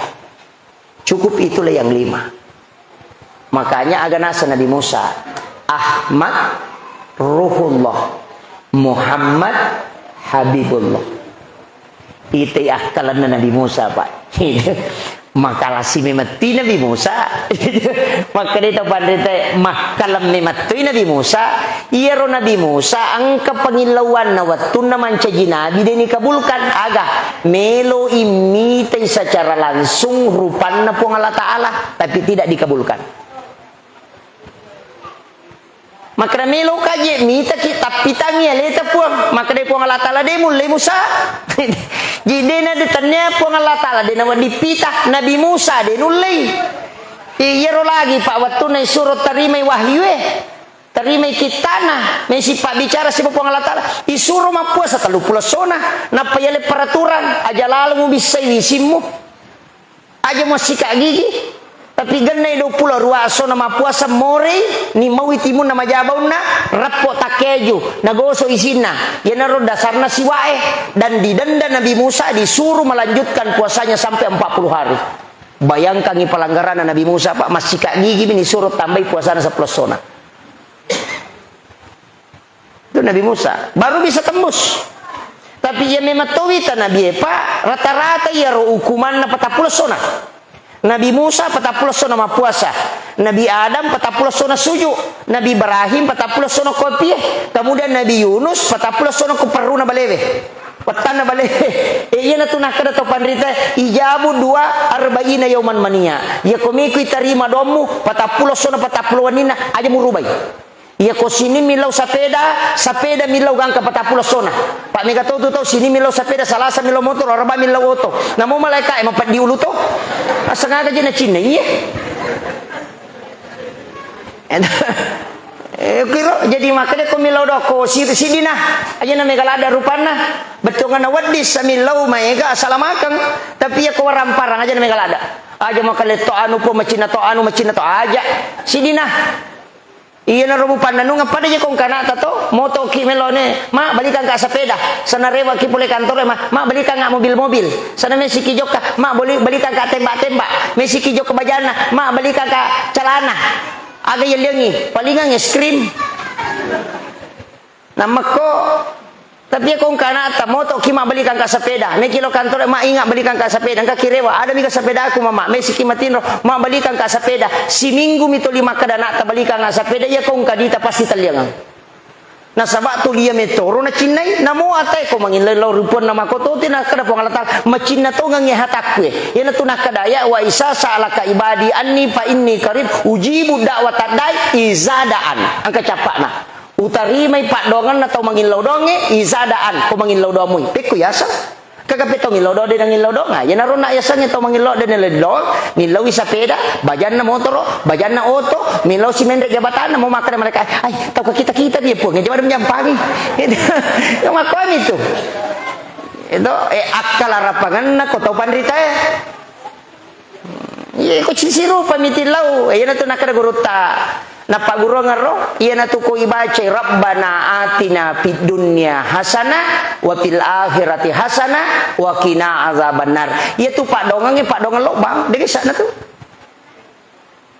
Cukup itulah yang lima. Makanya aga nasa Nabi Musa, "Ahmad Ruhullah, Muhammad Habibullah." Itai akkalenna Nabi Musa, Pak. Makalasi memetti Nabi Musa. Makkeda to panrita, makkaleng memettoi Nabi Musa. Iyaro Nabi Musa engka pangillauanna wettunna mancaji nabi, de nikabulkan. Aga? Melo immitai secara langsung rupanna Puang Allah Ta'ala, tapi tidak dikabulkan. Makkeda, "Meloka je mitaki tappitangngi aleta Puang." Makkeda Puang Allah Ta'ala, "De mullei Musa." Ji de na de tania Puang Allah Ta'ala, de na wedding pita. Nabi Musa de nullei. Iyaro lagi, Pak, wettunna isuro tarimai wahyue, tarimai kittana, mesi pabbicara siba Puang Allah Ta'ala, isuro mappuasa telluppulo essona, nappa yale peraturan, aja lalo mubissai wisimmu. Aja muassika gigi. Tapi gennai duappulo aruwa essona mappuasa morei, ni maui timunna majabaunna, reppo takkeju, nagoso isinna. Iyanaro dasarna siwae. Dan didenda Nabi Musa, disuruh melanjutkan puasanya sampai empat puluh hari. Bayangkangi pelanggaranna Nabi Musa, Pak, massika gigimi nisuro tambai puasana seppulo essona. Itu Nabi Musa. Baru bisa tembus. Tapi iya memang towita Nabi, Pak, rata-rata iyaro hukumanna patappulo essona. Nabi Musa patappulo essona mappuasa. Nabi Adam patappulo essona suju. Nabi Ibrahim patappulo essona kopie. Kemudian Nabi Yunus patappulo essona ko perruna balewe. Wettanna balewe. E, iyanatu nakkeda to panrita, ijabu dua arba'ina yauman mania. Iya komiku itarima dommu, patappulo essona patappulo wenninna, aja murubai. Iya ko sining millau sapeda, sapeda millau gangka patappulo essona. Pak, mega to tu tau sining millau sapeda, Salasa millau motoro, Araba millau oto. Namo malaika e mapeddi ulu to. Asengaga je nacinna, iya. Eh, kiro, jadi makanya ko millau doko, si-, sidina. Aja na mega ladda rupanna. Bettuanna wedding sa millau maega asalamakeng. Tapi iya ko waramparang aja na mega ladda. Aja makaletto anu po, macinna to anu, macinna to aja. Sidina. Iyanaro mupannennungeng pada je ko engka ana'ta to, motoki melone, "Ma, balikangka sepeda." Sanarewa ki pole kantoro, "Ma, ma, balikangka mobil-mobil." Sana mesiki jokka, "Ma, boli-, balikangka tembak-tembak." Mesiki jokka bajanna, "Ma, balikangka calana." Aga yelliangi, palingang es krim. Nammekko, tapi iya ko engka ana'ta, motoki mabbalikangka sepeda. Meki lo kantoro, "Ma, inga balikangka sepeda." Engka kirewa, "Ada mika sepedaku, Mama." Mesiki matinro, "Ma, balikangka sepeda." Siminggu mi toli makkeda ana'ta, "Balikangka sepeda." Iya ko engka dita pasti talliangang. Nasaba toli iya metoro nacinnai, namo atae ko mangillau lao rupanna makototi nakkeda Puang Allah Taala, "Macinna tongengngi hatakku e." Iyanatu nakkeda ya, "Wa isa sa'alaka ibadi anni fa inni qarib ujibu da'watad da'i iza da'an." Engka cappa'na. Utarimai paddoangenna tau mangillau doangnge, iza da'an, ko mangillau doang mui. Pekko yaseng. Kagape tau ngillau doang, de nangillau doang. Ah, iyanaro na yasengnge tau mangillau de nangillau doang, millaui sapeda, bajanna motoro, bajanna oto, millau si menre jabatanna, mau makkeda mereka, "Ai, tau ka kita-kita dia, Puang, jadi pada menjampangi." Itu. Yang makkuami itu. Itu, eh, akkala rapangenna ko tau panrita e. Iya, ko si-, sirupa mi tillau. Eh, iyanatu nakkeda gurutta. Nappagguruangeng ro, iyanatu ko ibacai, "Rabbana atina fid dunya hasanah wa fil akhirati hasanah wa qina azabannar." Iyatu paddoangengnge, paddoangeng lobbang, de gaga sa'na tu.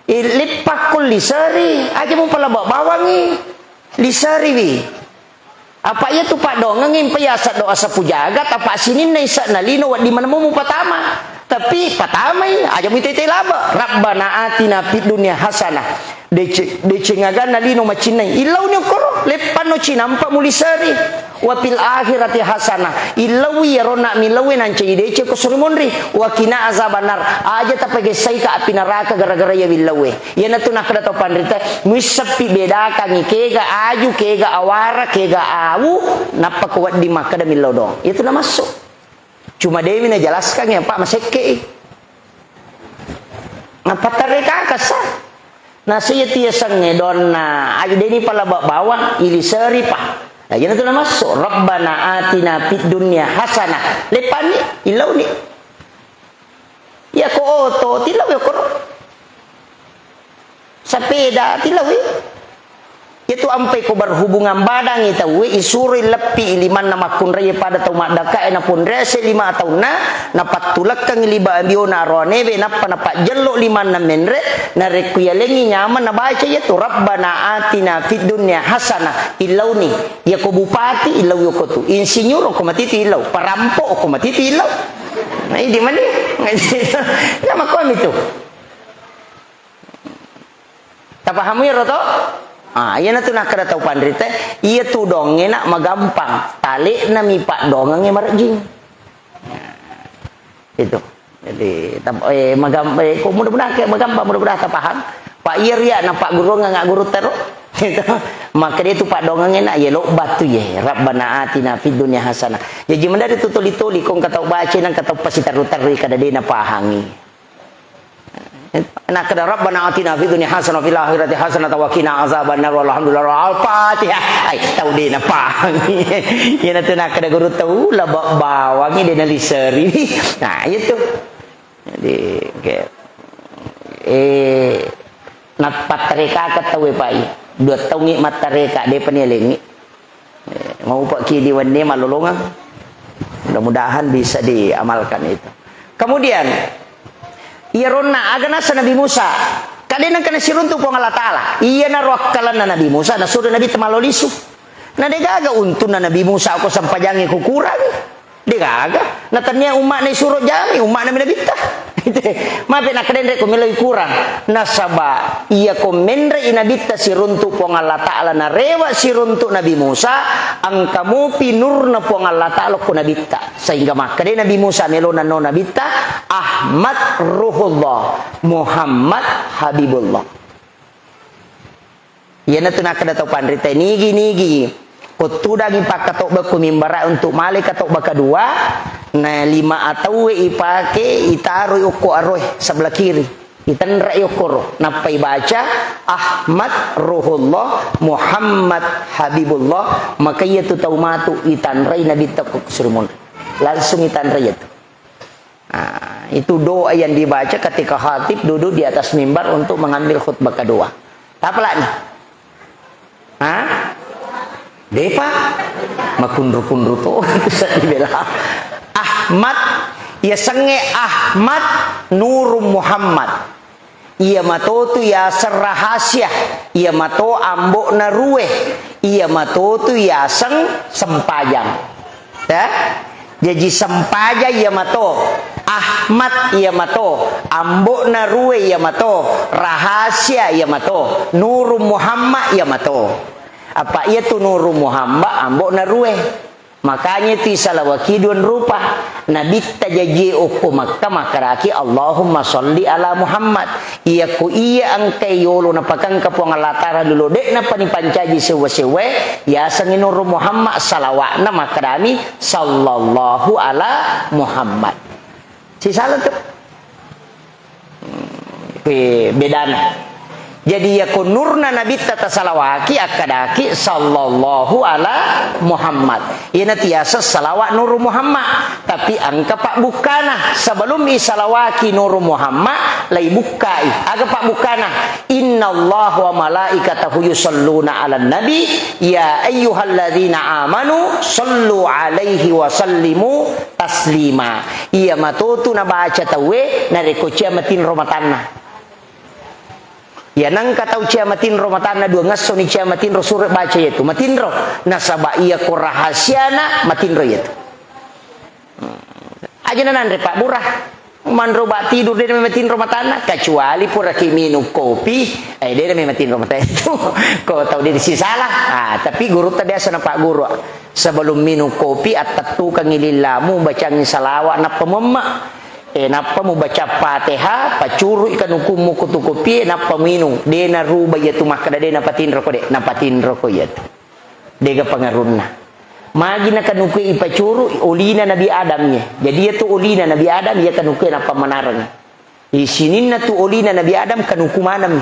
Eh, leppakko liseri, aja mupalaba bawangngi. Liseriwi. Apa iyatu paddoangengnge mpa yaseng doa sapu jagat, apa sininna ise'na lino wedding maneng mupatama. Tapi patamai, aja muitai-tai laba. "Rabbana atina fid dunya hasanah." Dece-, deceng aganna lino macinnai. Illauni okkoro, leppanno cinampa muliseri. "Wa fil akhirati hasanah." Illaui iyaro na millaue nancaji deceng ko suri monri. "Wa qina azabannar." Aja tapagessaika api naraka gara-gara iya willaue. Iyanatu nakkeda tau panrita, muisseppi bedakangngi kega aju, kega awara, kega awu, nappa ko wedding makkeda millau doang. Itu namassu. Cuma dewi najelaskan ya, Pak, masekke i. Napattarre kakasa. Nasi iya tiasengnge donna aju deni palaba bawang, iliseri, Pak. Nah, iyanatu namassu, "Rabbana atina fid dunya hasanah." Leppanni, illauni. Iya ko oto, tilawi okkoro. Sapeda, tilawi. Itu ampai ko berhubungan badangngi tauwe, isuroi leppi limanna makkunrai pada tau maddakae, napunrese lima taunna, napattulekkangngi liba abiona aroanewe, nappa napajjello limanna menre, narekko yalengngi nyameng nabaca iyatu, "Rabbana atina fid dunya hasanah." Illauni. Iya ko bupati, illaui okko tu. Insinyur okko matitu illau. Parampo okko matitu illau. Nah, idi mani. Ya, makkuami tu. Tapahamu iyaro to? Ah, iyanatu nakkeda tau panrita, iyatu doangnge na magampang. Tale'na mi paddoangengnge marejjing. Itu. Jadi, tam-, eh, magam-, eh, ko mudah-mudahan kayak magampang, mudah-mudahan tapaham. Pak iya ria na Pak guru nga guru tero. Itu. Maka dia tu paddoangengnge na, ye lo batu ye. "Rabbana atina fid dunya hasanah." Jadi, mendari tu toli-toli, ko engka tau baca, nang engka tau pasitaru-tarui, kada de napahangi. Nakkeda, "Rabbana atina fid dunya hasanah wa fil akhirati hasanah wa qina azabannar." Walhamdulillah. Al-Fatihah. Ai, tau de napahang. Iyanatu nakkeda guru tau, laba bawangngi de naliseri. Nah, itu. Jadi, oke. Eh, napattareka tauwe pai. Dua taungngi mattareka, depa ni elengngi. Eh, maupa'ki di wenni malolongeng. Mudah-mudahan bisa diamalkan itu. Kemudian, iya ronna, aga nasa Nabi Musa? Kadena kena siruntu Puang Allah Ta'ala. Iya naro akkalanna Nabi Musa, nasuro Nabi temalo lisu. Na degaga untunna Nabi Musa ko sempajangi kukurangi. Degaga. Na tania umma'na isuro jami, umma'na mi nabitta. Mape nakkadenre ko meloi kurang. Nasaba iya ko menre i nabitta siruntu Puang Allah Ta'ala narewa siruntu Nabi Musa, engka mupi nurna Puang Allah Ta'ala ko nabitta. Sehingga makkeda Nabi Musa melona no nabitta, Ahmad Ruhullah, Muhammad Habibullah. Iyanatu nakkeda tau panrita, nigi-nigi ko tudangi pakkatobba ko mimbara untuk male katobba kedua, na lima atauwe ipake, itaroi okko aroe sebelah kiri, itenrai okkoro, nappa ibaca Ahmad Ruhullah Muhammad Habibullah, maka iyatu tau matu itanrai nabitta ko surimun. Langsung itanrai iyatu. Ah, itu doa yang dibaca ketika khatib duduk di atas mimbar untuk mengambil khutbah kedua. Tapalani? Hah? Depa? Makunru-kunru to. Sedih bela. Ahmad, ya senge Ahmad Nuru Muhammad. Iya matotu yaseng rahasia, iya mato ambo'na rue, iya matotu yaseng sempajang. Ya? Jaji sempajang iya mato, Ahmad iya mato, ambo'na rue iya mato, rahasia iya mato, Nuru Muhammad iya mato. Apa iya tu Nuru Muhammad ambo'na rue. Makanya itu isalawaki dua rupa. Nabitta jajie okko Makkah makkedaki, "Allahumma sholli ala Muhammad." Iyako iya engkai yolo napakengka Puang Allah Ta'ala lolo, de'napa nipancaji sewwa-sewwae, yasengngi Nuru Muhammad, salawa'na makkedami, "Sallallahu ala Muhammad." Sisala tu. Hmm, pe-, bedana. Jadi, yako nurna nabitta tasalawaki, akkadaki, "Sallallahu ala Muhammad." Iyana tiasa salawa Nuru Muhammad. Tapi engka pabbukkana. Sebelum isalawaki Nuru Muhammad, laibukkai. Aga pabbukkana? "Innallaha wa malaikatahu yusalluna ala nabi, ya ayyuhalladzina amanu sallu alaihi wa sallimu taslima." Iya matotu nabaca tauwe narekko cia matinro matanna. Iya nengka tau cia matinro matanna, dua ngessoni cia matinro, suro baca iyatu matinro. Nasaba iyako rahasiana matinro iyatu. Hmm. Aja nananre pabbura. Manro ba tidur de namatinro matanna, kecuali puraki minum kopi, eh, de namatinro mata itu. Ko tau de sisala. Ah, tapi gurutta biasa napagguru. Sebelum minum kopi, attettukangngi lillamu, bacangngi salawa, nappa memme. Eh, nappa mubaca Fatihah, pacurui kanukummu kutu kopie, nappa minum. De naruba iyatu makkeda de napatinroko de, napatinroko iyatu. Dega pangarunna. Magi nakanukue ipacuru, olina Nabi Adam ye. Jadi iyatu olina Nabi Adam, iya kanukue nappa manareng. Isininna tu olina Nabi Adam kanuku maneng.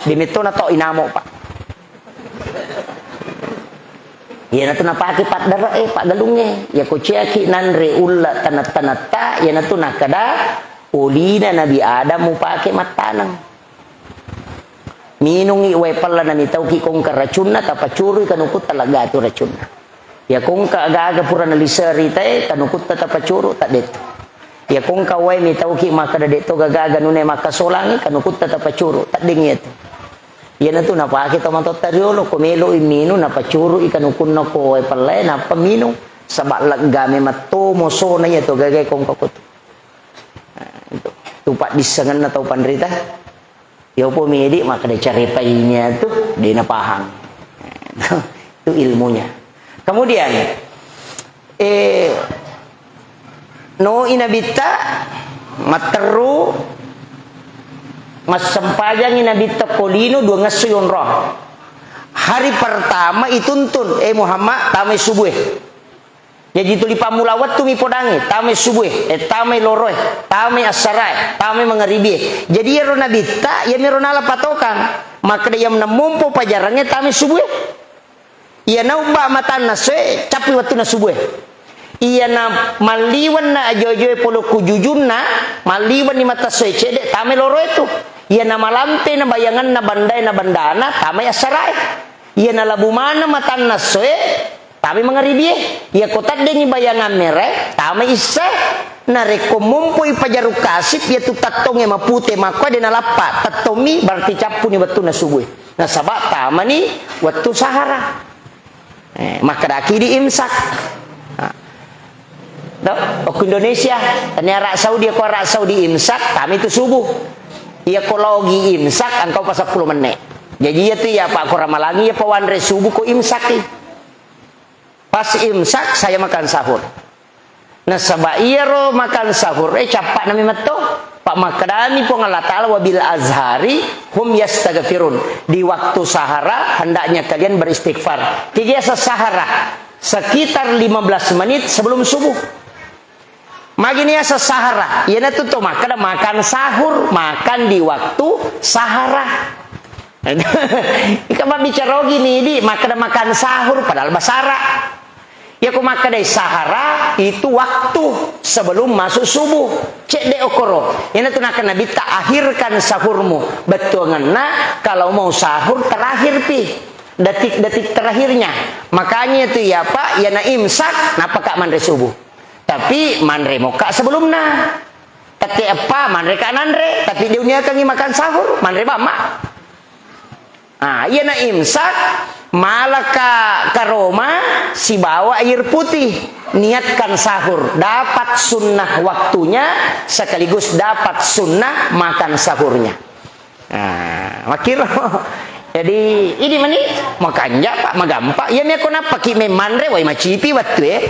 Demetto na tau inamo, Pak. Iyanatu napake paddare, eh, paggalungnge. Iya ko ciaki nanre ulla tanat-tanatta, iyanatu nakada olina Nabi Adam mupake mattaneng. Minungngi wae pella namitauki kongka racunna, tapacurui kanukutta laggatu racunna. Iya kongka aga-aga pura naliseri tae, kanukutta tapacuru, taddettu. Iya kongka wae mitauki makkeda detto gaga-aga nune makkasolangi, kanukutta tapacuru, taddeng iyatu. Iyanatu napake tomatoatta riolo, ko meloi minung, napacurui kanukunna ko wae pellae, nappa minung. Saba leggame mattomo sona iyatu gagae kongka kotu. Nah, itu. Tu paddissengenna tau panrita. Yopo medi makkeda carepaini tu, de napahang. Itu ilmunya. Kemudian, eh, no inabitta matteru massempajangi nabitta ko lino dua ngesso yonro. Hari pertama ituntun, eh Muhammad, tamai subue. Jaji tuli pammula wettu mi podangngi, tamai subue, eh, tamai loroe, tamai assarae, tamai mangaribie. Jadi iyaro nabitta, iyamiro nala patokang. Makkeda iya nemmompo pajarangnge tamai subue. Iya naubba matanna soe, cappi wettunna subue. Iyana malliwenna ajo-ajoe polo ku jujunna, malliwenni mata soe cedde, tamai loroe tu. Iya namalampe na bayanganna bandae na bandana, tamai assarae. Iya nalabu maneng matanna essoe, tamai mangaribie. Iya ko taddengi bayangan merae, tamai issae. Narekko mumpui pajaru kasip, iya tu tettongnge mapute makkoe de nalappa tettommi, berarti cappuni wettunna subue. Nasaba tamani wettu sahara. Eh, makkedaki di imsak. Nah. Do, okko Indonesia, tania Arab Saudi, ko Arab Saudi imsak, kami tu subuh. Iya ko logi imsak, engkau pas sepuluh menit. Jadi iya tu iya, Pak, ko Ramalangi iya pawanre subuh ko imsak i. Pas imsak, saya makan sahur. Nasaba iyaro makan sahur e, cappa nami metto. Pak, makkedami Puang Allah Ta'ala, "Wabil azhari hum yastaghfirun." Di waktu sahara hendaknya kalian beristighfar. Tiga sahara sekitar lima belas menit sebelum subuh. Magini asa sahara, iyanatu to makkeda makan sahur, makan di waktu sahara. Ika mabbicara ogi ni di makkeda makan sahur padahal basara. Iya ko makkedai sahara, itu waktu sebelum masuk subuh. Cedde okoro. Iyanatu nakkeda Nabitta, "Akhirkan sahurmu." Bettuangenna, kalau mau sahur terakhir pi. Detik-detik terakhirnya. Makanya itu ya Pak, iyana imsak, napaka manre subuh. Tapi manre moka sebelumna. Tette eppa, manre ka nanre. Tapi dia uniakangi makan sahur, manre bamma. Ah, iyana imsak, malaka karoma, sibawa air putih. Niatkan sahur, dapat sunnah waktunya, sekaligus dapat sunnah makan sahurnya. Ah, makkiro. Jadi, ini mani, makanja, Pak, magampa. Iya, meko nappa ki memmanre, wai macipi wettu, eh.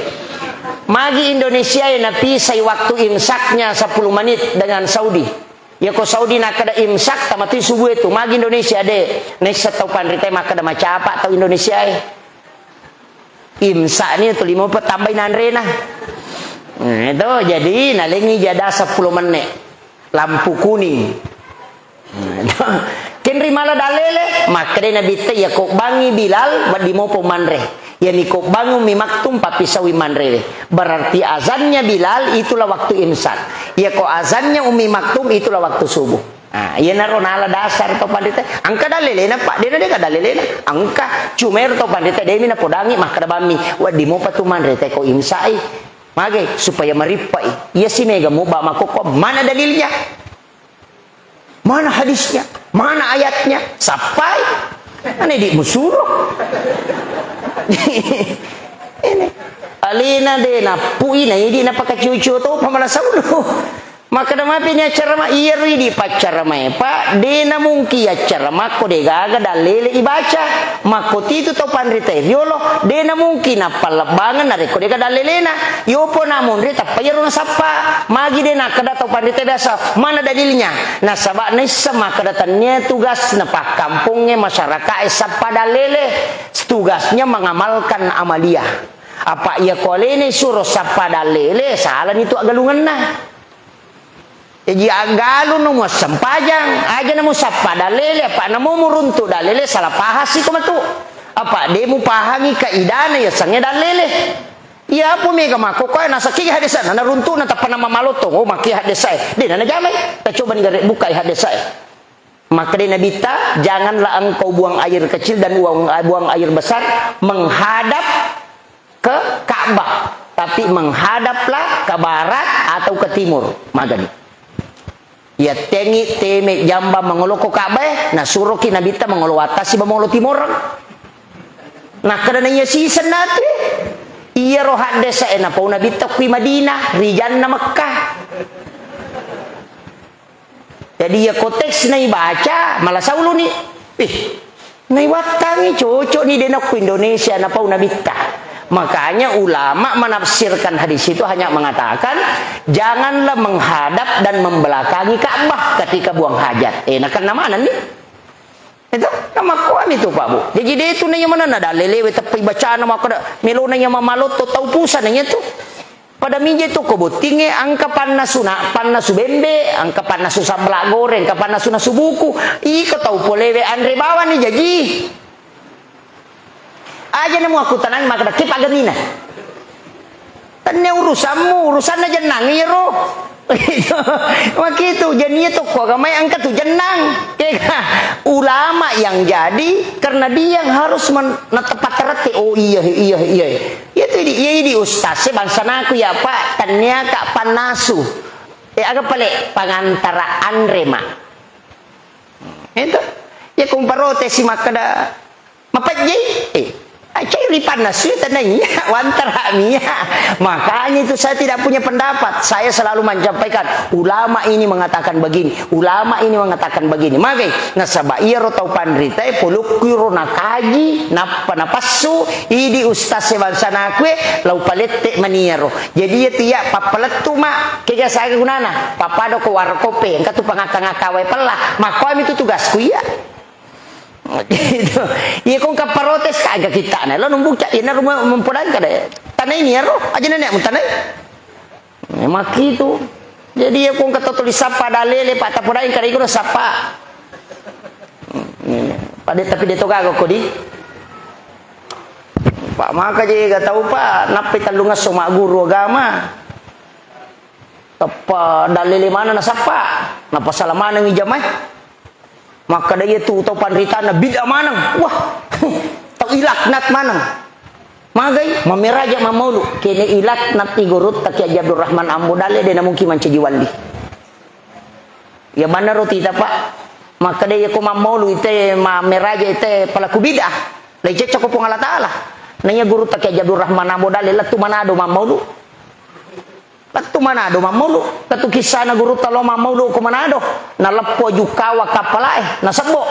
Magi Indonesia, eh, napisai waktu imsaknya sepuluh menit dengan Saudi. Ya, ko Saudi nakkeda imsak, tamatui subuh itu. Magi Indonesia, de. Naissa tau panrita makkeda macapa tau Indonesia, eh. Imsak ni tu lima pe tambai nanrena. Nah, itu, jadi nalengi jada sepuluh menit. Lampu kuning. Nah, itu. Kenri mala dalele, makkeda Nabitta, ya ko bangi Bilal, wedding mopo manre. Ya ni ko bangi Ummi Maktum, pappisaui manre. Berarti azannya Bilal itulah waktu imsak. Ya ko azannya Ummi Maktum itulah waktu subuh. Ah, iyanaro nala dasar to panrita. Engka dalelena, Pak, dena deka dalelena. Engka, cuma ero to panrita demi napodangi makkeda bammi, wedding mopa tu manre te ko imsai. Mage supaya marippai. Iya si mega muba makokko, mana dalilnya? Mana hadisnya? Mana ayatnya? Sappai. Ane di musuro. Ini. Alena de nappui na idi napakacucu to pamala saulu. Makkeda mapi ni accarama, iyaro idi paccaramae, Pak, de namungki accarama ko de gaga dalele ibaca. Makko titu tau panrita riolo, de namungki nappallebbangeng narekko de gaga dalelena. Yopo namunri tappa iyaro nasappa. Magi de nakkeda tau panrita biasa, mana dalilnya? Nasaba naisseng makkeda tennia tugas na pakkampongnge masyarakae sappa dalele. Tugasnya mengamalkan amaliyah. Apa iya ko alena suro sappa dalele, salani tu aggalungenna. Jaji, aggalunno muassempajang, aja namusappa dalele, apa namo muruntu dalele, salah pahang siko matu. Apa de mupahangi kaidana yasengnge dalele. Iya, apa mega makkokkoe nasakki hadesana, naruntu'na tappa namamalotto, oh, makki hadesae. De nanajamai. Tacoba ni gare bukai hadesae. Makkeda Nabitta, "Janganlah engkau buang air kecil dan buang, buang air besar menghadap ke Ka'bah, tapi menghadaplah ke barat atau ke timur." Magani. Yattengi teme jamba mangolo ko Ka'bah, nasuroki Nabitta mangolo wattasi ba mangolo timoreng. Nakkeda naiya siseng natu. Iyaro haddesa e napau Nabitta kui Madinah, rijanna Mekkah. Jadi, iya konteks naibaca, malasa uluni. Ih, naiwattangi cocok ni de nakku Indonesia napau Nabitta. Makanya ulama menafsirkan hadis itu hanya mengatakan, "Janganlah menghadap dan membelakangi Ka'bah ketika buang hajat." Eh, nakenna mana ni? Itu, namakkuami tu, Pak, Bu. Jadi, de tu naiya manenna dalelewe teppai bacana makkeda, melona iya mamalotto tau pusana iya tu. Pada mije tu ko bottingnge, engka pannasu na, pannasu bembe, engka pannasu sambala goreng, engka pannasu nasu buku. Iko tau polewe anre bawani jaji. Aja namu aku tenang makkeda ke pagamina. Tenne urusanmu, urusanna jennang iyaro. Makitu, jadi iya tokko agamai engka tu jennang. Kega ulama yang jadi karena dia yang harus men-, natepatterette. Oh iya, iya, iya. Iya tu idi, iya idi ustaz, bangsa naku ya Pak, tannia ka pannasu. Eh, aga pale pangantara anre ma. Itu. Ya kumparote si makkeda, mapejjei? Eh, acai ripanna sui tenaiya, wantara mia. Makanya itu saya tidak punya pendapat. Saya selalu menyampaikan, ulama ini mengatakan begini, ulama ini mengatakan begini. Magai, nasaba iyaro tau panritae polokku ro nakaji, nappa napassu, idi ustaz e bangsa nakue, lau palette maniaro. Jadi iya tu iya pappalettu ma, kega saga gunana, papado ko warkope, engka tu pangakka-ngakka wae pella. Makkoami tu tugasku iya. Gitu. Iya, kong kapparotes kaga kitana. Lo numbuca, iya, naru mempodang kada. Tanai ni aro, aja nenek mutanai. Memang gitu. Jadi iya, kong kata tulis sapa dalele, Pak, tapodai kada iko sapa. Pada tapi dia toga kok di. Pak, maka je gak tahu, Pak, nappe tallung esso mak guru agama. Tappa dalele maneng nasappa, napasala manengngi jamae. Makkeda iya tu tau panritana bid'ah maneng. Wah, tau ilaknat maneng. Magai, mameraja mammaulu. Kene ilaknat i gurutta Kiai Haji Abdurrahman Ambo Dalle, de namungkin mancaji wali. Iya maneng roti ta, Pak. Makkeda iya ko mammaulu ite mameraja ite pelaku bid'ah. Lai cecco ko Puang Allah Taala. Na iya gurutta Kiai Haji Abdurrahman Ambo Dalle lettu Manado mammaulu. Lettu Manado mammaulu, katu kissana gurutta lo mammaulu ko Manado, naleppo jukkawa kappalae, nasebbo.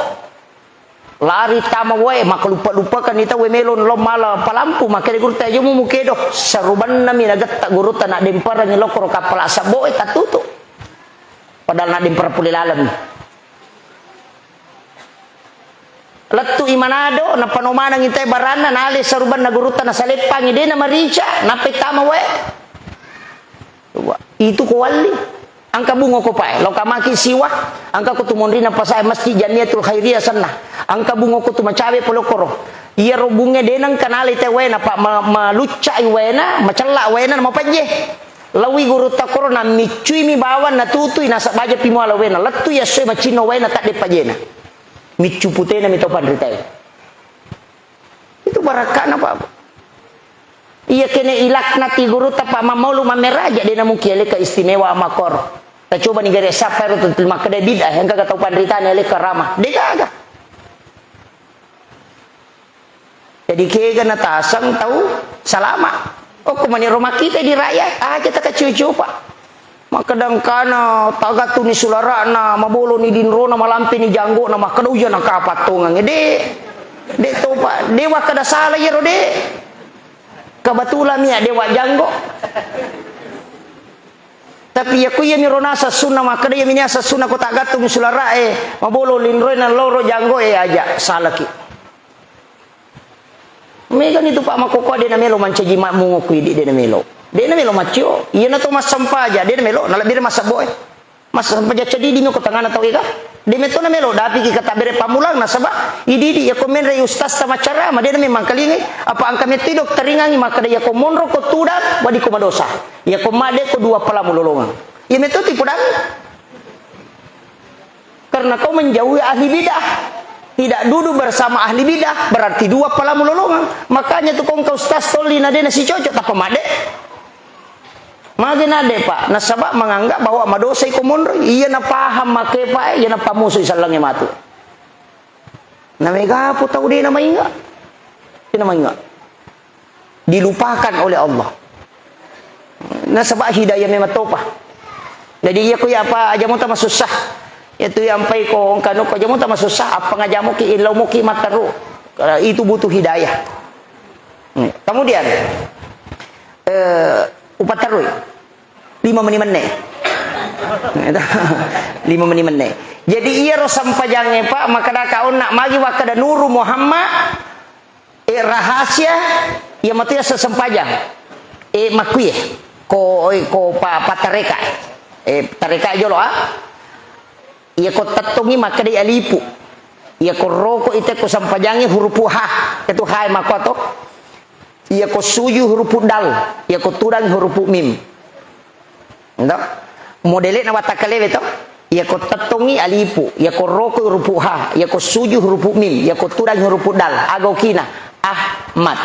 Lari tama wae, makaluppa-luppakanni tauwe melo lo mala palampu, makkeda gurutta, "Aja mu mukedo." Sarubannami nagetta gurutta, naddemperengngi lokkoro kappala sebboe, tattutu. Padahal naddempereng pole laleng. Lettu i Manado, nappa no maneng intai baranna, nale sarubanna gurutta nasaleppangi, de namarica, nappa tama wae. Coba, itu ko walli. Engka bungo ko pae, lo kamaki siwa, engka ko tu monrina pasae Masjid Jamiatul Khairiyah senna. Engka bungo ko tu macawe polokkoro. Iyaro bunge de nengka nale te waena, pa ma-, maluccai waena, macella waena, mapajje. Lawi gurutta koro, namiccuimi bawang, natutui, nasabbaja pi mua lawena. Lettu i essoe macinno waena, tadde pajena. Miccu putena mi tau panritae. Itu barakkana, Pak. Iya kene ilaknati gurutta, Pak, mammaulu mammeraja, de namungkin ele keistimewa makkoro. Tacoba ni gare sappa ero tu makkeda bid'ah, engka ga tau panritana ele karama. De gaga. Jadi kega nataseng tau salama. Okko mani ro makkita di rakyat, aja takaciu-ciu, Pak. Makkeda engkana tagattuni sulara'na, maboloni dinrona, malampeni janggona, makkeda uja nakapattongang. De, de to, Pak. De wakkeda sala iyaro, de. Kebetulan mi ya de wajanggo. Tapi iya ku iya miro naseng sunna, makkeda iya mi naseng sunna ko tagattuni sulara'e, mabolo linroe nalloro janggoe, aja salaki. Megani tu, Pak, makkokkoe de namelo mancaji makmungo ku idi, de namelo. De namelo maccio. Iyana to massempajang, de namelo, nalebbire massebboe. Massempajang cedidi mi ko tangana tau ega. De metto namelo, dapiki kata bere pammulang, nasaba idi-idi iya ko menre ustaz ta maccarama, de namemang kalingai. Apa engka metto idok teringangi makkeda iya ko monro ko tudang, wadi ko madosa. Iya ko madde ko dua palamu lolongang. Iya metto tu ipodang. Karena kau menjauhi ahli bidah. Tidak duduk bersama ahli bidah, berarti dua palamu lolongang. Makanya tu kongka ustaz tolli na de nasi cocok, tappa madde. Magi na de, Pak? Nasaba menganggap bahwa madosai ko monroi. Iya na paham make, Pak, iya na pamusui sallange matu. Na megapo tau de na mainga. De na mainga. Dilupakan oleh Allah. Nasaba hidayah memang topa. Jadi iya ko iya apa aja muta masussa. Iya tu iya ampai ko engkanu ko aja muta masussa, apa ngajamuki, illau muki, mataru. Eh, itu butuh hidayah. Hmm. Kemudian, eh, upatarui. Lima meni menne. Lima meni menne. Jadi iyaro sempajangnge, Pak, makkeda ka onna magi wakkeda Nuru Muhammad, eh, rahasia, iya matu iya sesempajang. Eh, makkuye, ko, eh, ko pa, pa tareka. Eh, tareka jolo, ah. Iya ko tettongi makkeda alipu. Iya ko roko ite ko sempajangnge hurupu ha. Itu ha makkuato. Iya ko suju hurupu dal, iya ko tudang hurupu mim. Ndak? Modele'na watakkalewé to. Iyako tettongngi alifu, iyako roko hurufu ha, iyako suju hurufu mim, iyako tudang hurufu dal. Aga okina? Ahmad.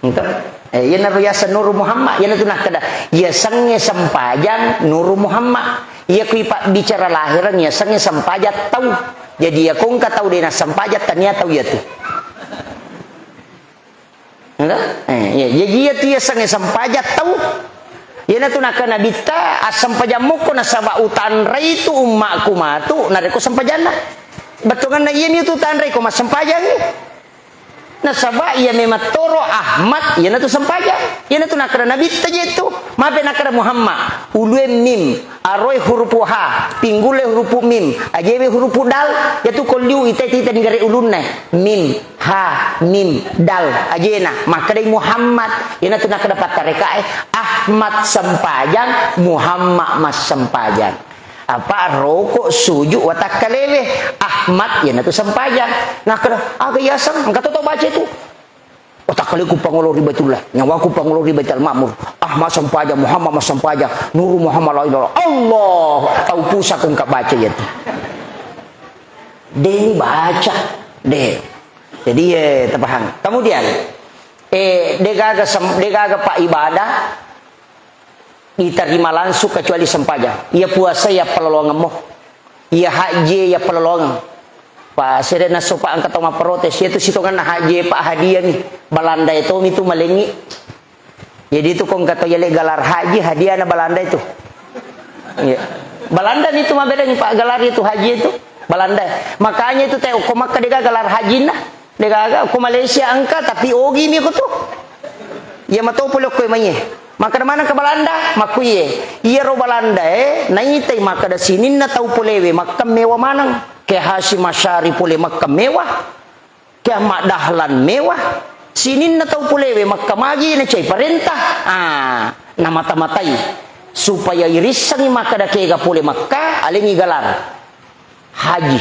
Ento? Eh, iyanaro yaseng Nuru Muhammad, iyanatu nakkeda, yasengngé sempajang Nuru Muhammad. Iyako ipabbicara lahireng, yasengngé sempajang tau. Jadi, iyako engka tau dé' nassempajang, tania tau iyatu. Ento? Eh, iya. Jaji, iyatu yasengngé sempajang tau. Iyanatu nakkeda Nabitta, assempajang mokko nasaba utanraitu ummaku matu, narékko sempajanna. Bettuanna iyami tu tanraiko massempajangngi. Nasaba iya memang toro Ahmad, iyanatu sempajang. Iyanatu nakkeda Nabitta je tu. Mape nakkeda Muhammad. Ulué mim, aroé hurufu ha, pinggulé hurufu mim, ajéwé hurufu dal. Iyatu ko liu ita-ita di gare ulunna. Mim, ha, mim, dal. Ajéna. Makkedai Muhammad. Iyanatu nakkeda pattarékaé. Ahmad sempajang, Muhammad massempajang. Apa roko suju watakkalewé. Ahmad, iyanatu sempajang. Nakkeda, aga yaseng, engka to tau baca itu. Watakkaleku pangolo ri Baitullah, nyawaku pangolo ri Baitul Ma'mur. Ahmad sempajang, Muhammad massempajang, Nuru Muhammad la ilaha illallah. Allah, tau pusako engka baca iyatu. Dé' ni baca, dé'. Jadi, eh, tapahang. Kemudian, eh, dé'gaga sem-, dé'gaga pa ibadah, ditarima langsung kecuali sempajang. Iya puasa iya palolongemmo. Iya haji iya palolongeng. Pa sere nasso pa engka tau mapprotes, iyatu sitongenna haji pa hadiah mi. Balanda e tomi tu malengi. Jadi itu ko engka tau yale galar haji, hadiahna Balanda itu. Iya. Balanda ni tu mabelangi pa galar itu haji itu. Balanda. Makanya itu te ko Makka dé'ga galar hajinna. Dé'gaga, ko Malaysia engka, tapi ogi mi ko tu. Iya mato pole ko mai. Makkeda maneng ke Balanda, makkuiye. Iyaro Balanda e, naitai makkeda sininna tau polewe, makka mewa maneng. Ke Hasyim Asy'ari pole makka mewa. Ke Ahmad Dahlan mewa. Sininna tau polewe, makka magi nacai parenta. Ah, namata-matai. Supaya irissengi makkeda kega pole makka, alengi galar haji.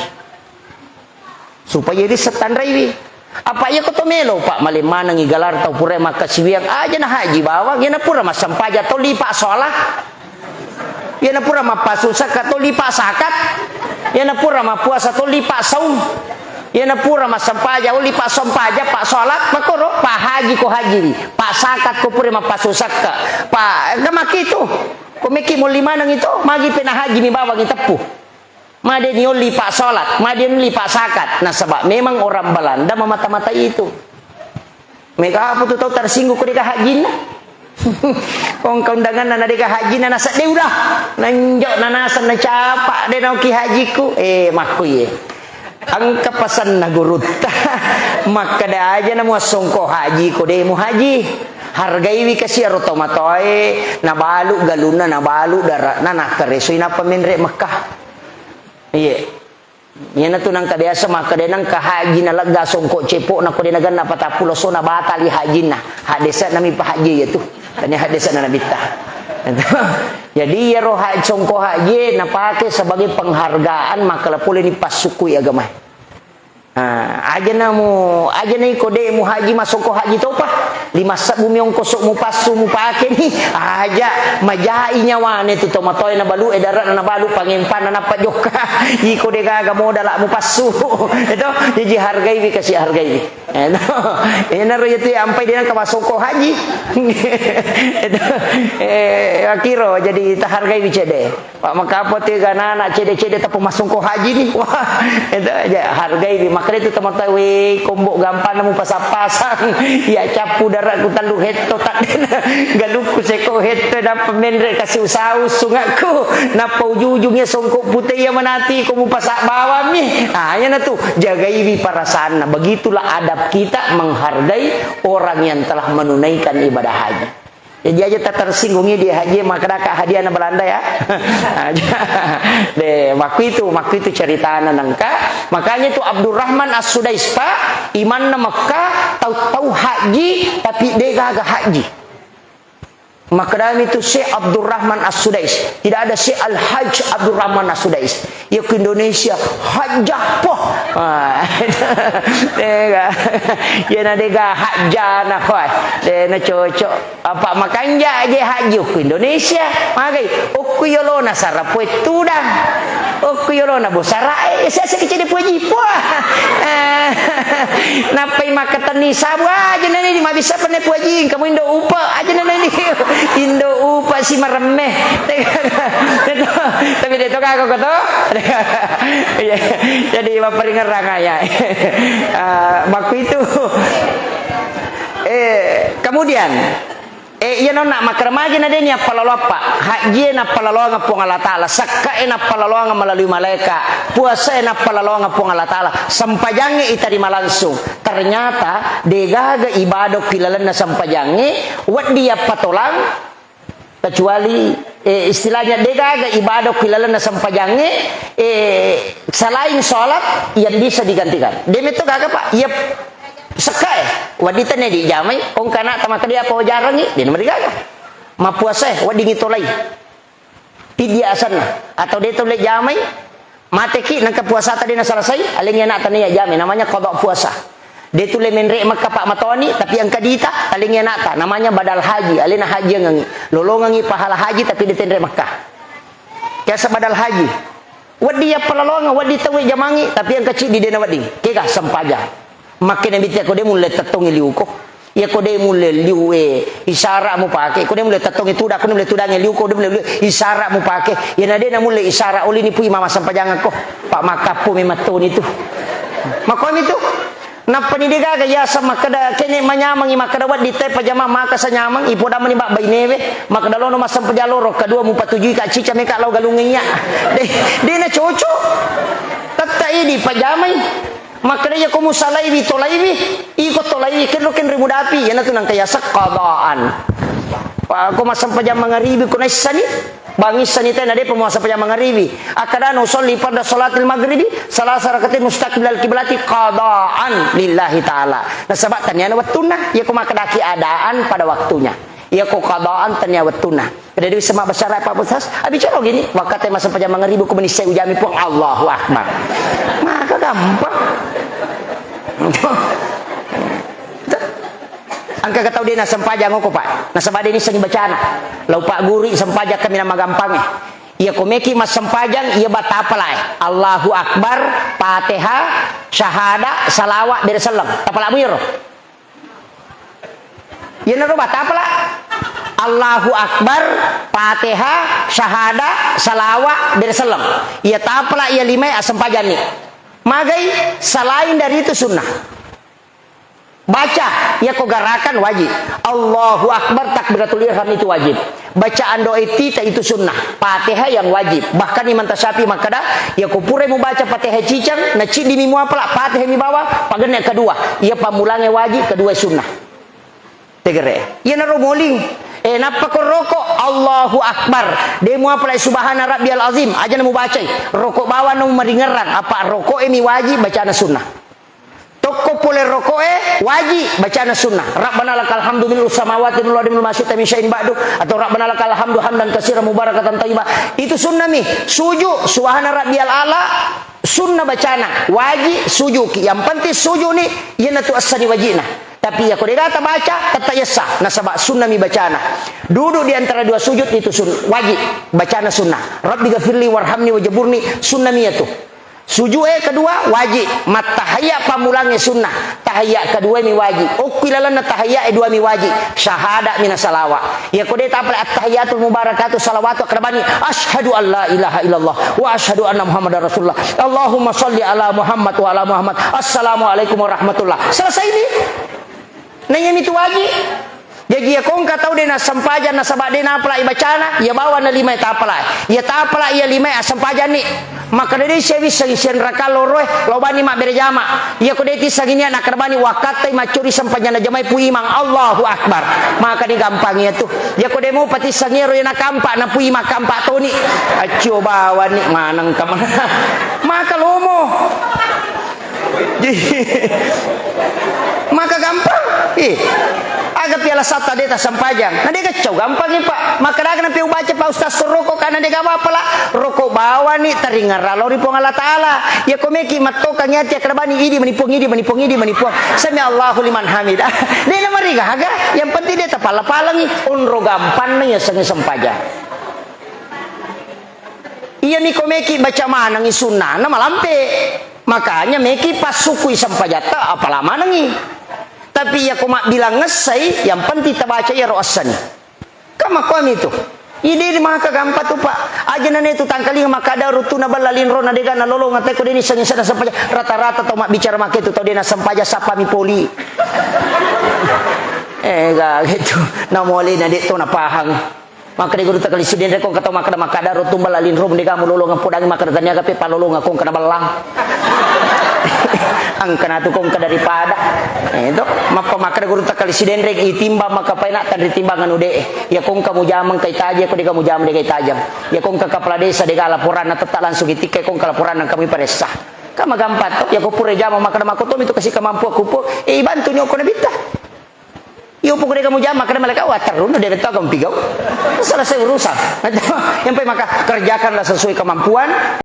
Supaya risseng tanraiwi. Apa iya ko to melo, Pak, male manengi galar tau pura makkasiwiang aja na haji bawang, iyana pura massempajang to lipa sholat. Iyana pura mappasu zakka to lipa zakat. Iyana pura mappuasa to lipa saum. Iyana pura massempajang, oh, lipa sempajang, Pak, sholat, makoro, Pak, haji ko haji, Pak, zakat ko pura mappasu zakka. Pak, engka maki tu. Ko meki molli maneng itu, magi pena haji mi bawang iteppu. Madeni olli pa salat, madeni olli pa zakat. Nasaba memang orang Belanda memata-matai itu. Mega apa tu tau tersinggung ko deka hajinna? Kong kaundanganna na deka hajinna nasedde udah. Nanjo na naseng na capa de naoki hajiku. Eh, makku ye. Engka pasanna gurutta. Makkeda aja na muassongko haji ko de mu haji. Hargaiwi kasi aro tomatoae, nabalu galunna, nabalu darana, nakkaresoi nappa menre Mekkah. Iye. Iyanatu nangka biasa makkeda nangka haji nalegga songko cepo'na ko de nagenna patappulo sona batali hajinna. Haddese'na mi pa haji iyatu. Tania haddese'na nabitta. Jadi iyaro ha-, songko haji napake sebagai penghargaan makkeda pole ni passukkui agamae. Ah, aja namu, aja na iko de mu haji masoko haji topa. Lima sebbu mi ongkoso mupassu mupake ni. Aja majai nyawane tu tomatoe nabalu e darana nabalu pangempanna nappa jokka. Iko de gaga modala mupassu. Eto, jaji hargaiwi kasi hargaiwi. Eto, enaro yetu ampai de nangka masoko haji. Eto, eh, akiro jadi tahargaiwi cede. Pak, makapo te ganana cede-cede tappa masongko haji ni. Wah, itu aja hargai di. Makanya itu teman tahu, weh, kombo gampang nemu pasang-pasang. Ya capu daratku telu hetto tak. Galukku seko hetto dapat menre kasih usaha usungakku. Napa ujung-ujungnya songko putih ya manati ko mu pasak bawang ni. Ah, ya na tu. Jagai di perasaanna. Begitulah adab kita menghargai orang yang telah menunaikan ibadah haji. Jadi aja tak tersinggungi dia haji, maka daka hadiah na Belanda ya. Aja. De, waktu itu, waktu itu ceritana nangka. Makanya itu Abdurrahman As-Sudais, Pak, imanna Mekah, tahu-tahu haji, tapi de gaga haji. Makkedami itu Syekh Abdurrahman As-Sudais. Tidak ada Syekh Al-Hajj Abdurrahman As-Sudais. Ya ke Indonesia, hajah po, Wah, dega. Iyana dega hajjana, wah. Dena cocok. Apa makanja je haji ku Indonesia. Magai, okku yolona sarapoe tudang. Okku yolona bosarae. Sese kecil puji. Wah. Eh, nappai makkatenni sabu aja nani di mabissa penne puji. Kamu Indo upa aja nani di. Indo upa si maremme. Tapi dia to kagak to. Iya. Jadi mapparingerrang ya. Eh, makku itu. Eh, kemudian, eh, iya nonna, makkeda magi na de ni appalaloappa. Hajjie nappalaloangeng Puang Allah Ta'ala, sakkae nappalaloangeng melalui malaika, puasae nappalaloangeng Puang Allah Ta'ala, sempajangnge itarima langsung. Ternyata degaga ibadah ki lalenna sempajangnge, wedding yappatolang, kecuali, eh, istilahnya degaga ibadah ki lalenna sempajangnge, eh, selain sholat yang bisa digantikan. Demetto gaga, Pak? Iya, sekkae. Wedding tenne dijamai, ongkana tamakkedai apa wajarangi, dena marigaga. Mappuasae, wedding itolai. Tiddi asenna. Atau de tole jamai, mateki, nengka puasata de naselesai, alengi anakta naiya jamai, namanya qada puasa. De tole menre Mekka, Pak, matoni, tapi engka dita, alengi anakta, namanya badal haji, alena hajiangengi. Lolongengi pahala haji, tapi de tenre Mekka. Biasa badal haji. Wedding yappalaloangeng, wedding tauwe jamangi, tapi engka ciddi de nawedding. Kega sempajang. Makkeda Nabitta, ko de mulle tettongi liuko. Iya ko de mulle liu e, isara mupake. Ko de mulle tettongi tuda, ko de mulle tudangi liuko, de mulle liu, isara mupake. Iyana de namulle isara, olini pui mama sempajangekko. Pak, makkappu memang toni tu. Makomi tu. Nappani degaga yaseng makkeda, kene manyamangi makkeda wedding tai pajama maka sanyamang, ipodamani bak bainewe, makkeda lono massempajang loro, kedua mupatujui ka cica meka lao galungnge iya. De, de na cocok. Tetta idi pajamai. Makkeda iya ko musalaiwi, tolaiwi, iko tolaiwi, kenro kenri mudapi, iyanatu nangka yaseng qadaan. Wa, ko massempajang mangaribi ko naissani, Bangissani tena depa muasempajang mangaribi. Akkadana usolli farda salatil maghribi, salasa rakatin mustaqbilal kiblati qadaan lillahi ta'ala. Nasaba taniana wettunna, iya ko makkedaki adaan pada waktunya. Iya ko qadaan tania wettunna. Jadi bisa mabbasara Pak Ustaz, abicara gini, waktu massempajang mangaribi ko menissai ujami Puang, Allahu Akbar. Maka gampang. Engka tau de nassempajang oko, Pak. Nasaba de nissengi bacana. Lau Pak Guru sempajang kami namaggampangnge. Iya ko meki massempajang, iya ba tapalae. Allahu Akbar, Fatihah, syahada, salawat, bere selleng. Tapalamu iyaro. Iyanaro ba tapala. Allahu Akbar, Fatihah, syahada, salawat, bere selleng. Iya tapala iya limae assempajanni. Magai selain dari itu sunnah. Baca, iya ko garakan wajib. Allahu Akbar, takbiratul ihram itu wajib. Bacaan doa iftitah itu sunnah. Fatihah yang wajib. Bahkan Imam Tasyafi'i makkeda, iya ko purai mubaca Fatihah cicang, na ciddi mi muapala, Fatihah mi bawang, pagenne kedua. Iya pammulangnge wajib, kedua sunnah. Tegere. Iyanaro moling. Eh, nappa ko roko, Allahu Akbar. De muapala subhana rabbiyal azim. Aja na mubacai. Roko bawang na mumaringerrang. Apa roko e mi wajib, bacana sunnah. Tokko pole roko'e, waji bacana sunnah. Rabbana lakal hamdu mil'us samawati wal ardi wa ma syi'ta min syai'in ba'du, atau Rabbana lakal hamdu hamdan katsiran mubarakatan thayyiba. Itu sunnah mi. Suju, subhana rabbiyal a'la, sunnah bacana. Waji sujuki. Yang penting suju ni, iyanatu essani wajina. Tapi iya ko dega tabaca, tetta yessa. Nasaba sunnah mi bacana. Duduk di antara dua sujud itu sun-, waji bacana sunnah. Rabbi ghafirli warhamni wajaburni, sunnah mi iyatu. Suju'e kedua wajib, mattahiyya pammulangnge sunnah, tahiyya kedua mi wajib. Okki lalenna tahiyya'e dua mi wajib, syahada mina salawa. Iya ko de tapale attahiyatul mubarakatu salawatu, akkadabani, asyhadu an la ilaha illallah wa asyhadu anna Muhammadar Rasulullah. Allahumma shalli ala Muhammad wa ala Muhammad. Assalamualaikum warahmatullah. Selesai ni. Nah, iya mitu waji. Jaji, iya ko engka tau de nassempajang nasaba de napalai bacana, iya bawang na limae tapalai. Iya tapalai iya limae assempajanni. Makkeda de sia wisseng sianraka loroe, lao bani mabbere jama. Iya ko de tissengi nia, nakkeda bani, wakkattai maccuri sempajang na jamai Pu Imang. Allahu Akbar. Maka digampangi iya tu. Iya ko de mupa tissengi ero iya nakampa na Pu Imang kampa toni. Accio bawanni maneng kamana. Maka lomo. Maka gampang. Eh. Aga piala sata de' tassempajang. Na de' gaccau gampangi, Pak. Makkadaga napi ubaca, Pak Ustaz, soroko kana de' gaga apa, La. Roko bawani taringerra lao ri Puang Allah Taala. Iya ko meki mattokangi ati akkeda bani, idi mani Puang, idi mani Puang, idi mani Puang. Sami Allahu liman hamidah. De' namarigaga. Yang penting de' tapala-palangi. Onro gampanna iya sengnge sempajang. Iyami ko meki baca manengi sunnana malampe. Makanya meki passukui sempajatta apala manengi. Tapi iya ko mabbilang essai, yang penting tabaca iyaro essani. Kan makkuami tu. Ide maka gampang tu, Pak. Aja nane tu tangkalinga makkada rutuna balla linrona de' gaga nalolongeng, teko de' nissengi sana sempaja. Rata-rata tau mabbicara make tu tau de' nassempajang sappami poli. Eh, gaga tu. Namole na de' to napahang. Makkeda guru takali Sidenreng, ko engka tau makkeda, makkada rutuna balla linro de' gaga mulolongeng, podangi makkeda taniaga pe palolongeng ko engka nabellang. Engka natu ko engka daripada. Eh, to, mappa makkeda guru takali Sidenreng, itimbang maka paina tanri timbang anu de'. Iya ko engka mujama engka itajang, ko de' gaga mujama de' gaga itajang. Iya ko engka kepala desa de' gaga laporanna tetta langsung itikka, ko engka laporanna engka muiparessa. Kan magampang to, iya ko pura jama makkeda makko tomi tu kasi kemampuan kupo, eh, ibantu ni okko nabitta. Iyo, pokok de' gaga mujama, makkeda malaika, "Wah, terrunna de' betto aga mupigau." Selesai urusan. Yang penting maka kerjakanlah sesuai kemampuan.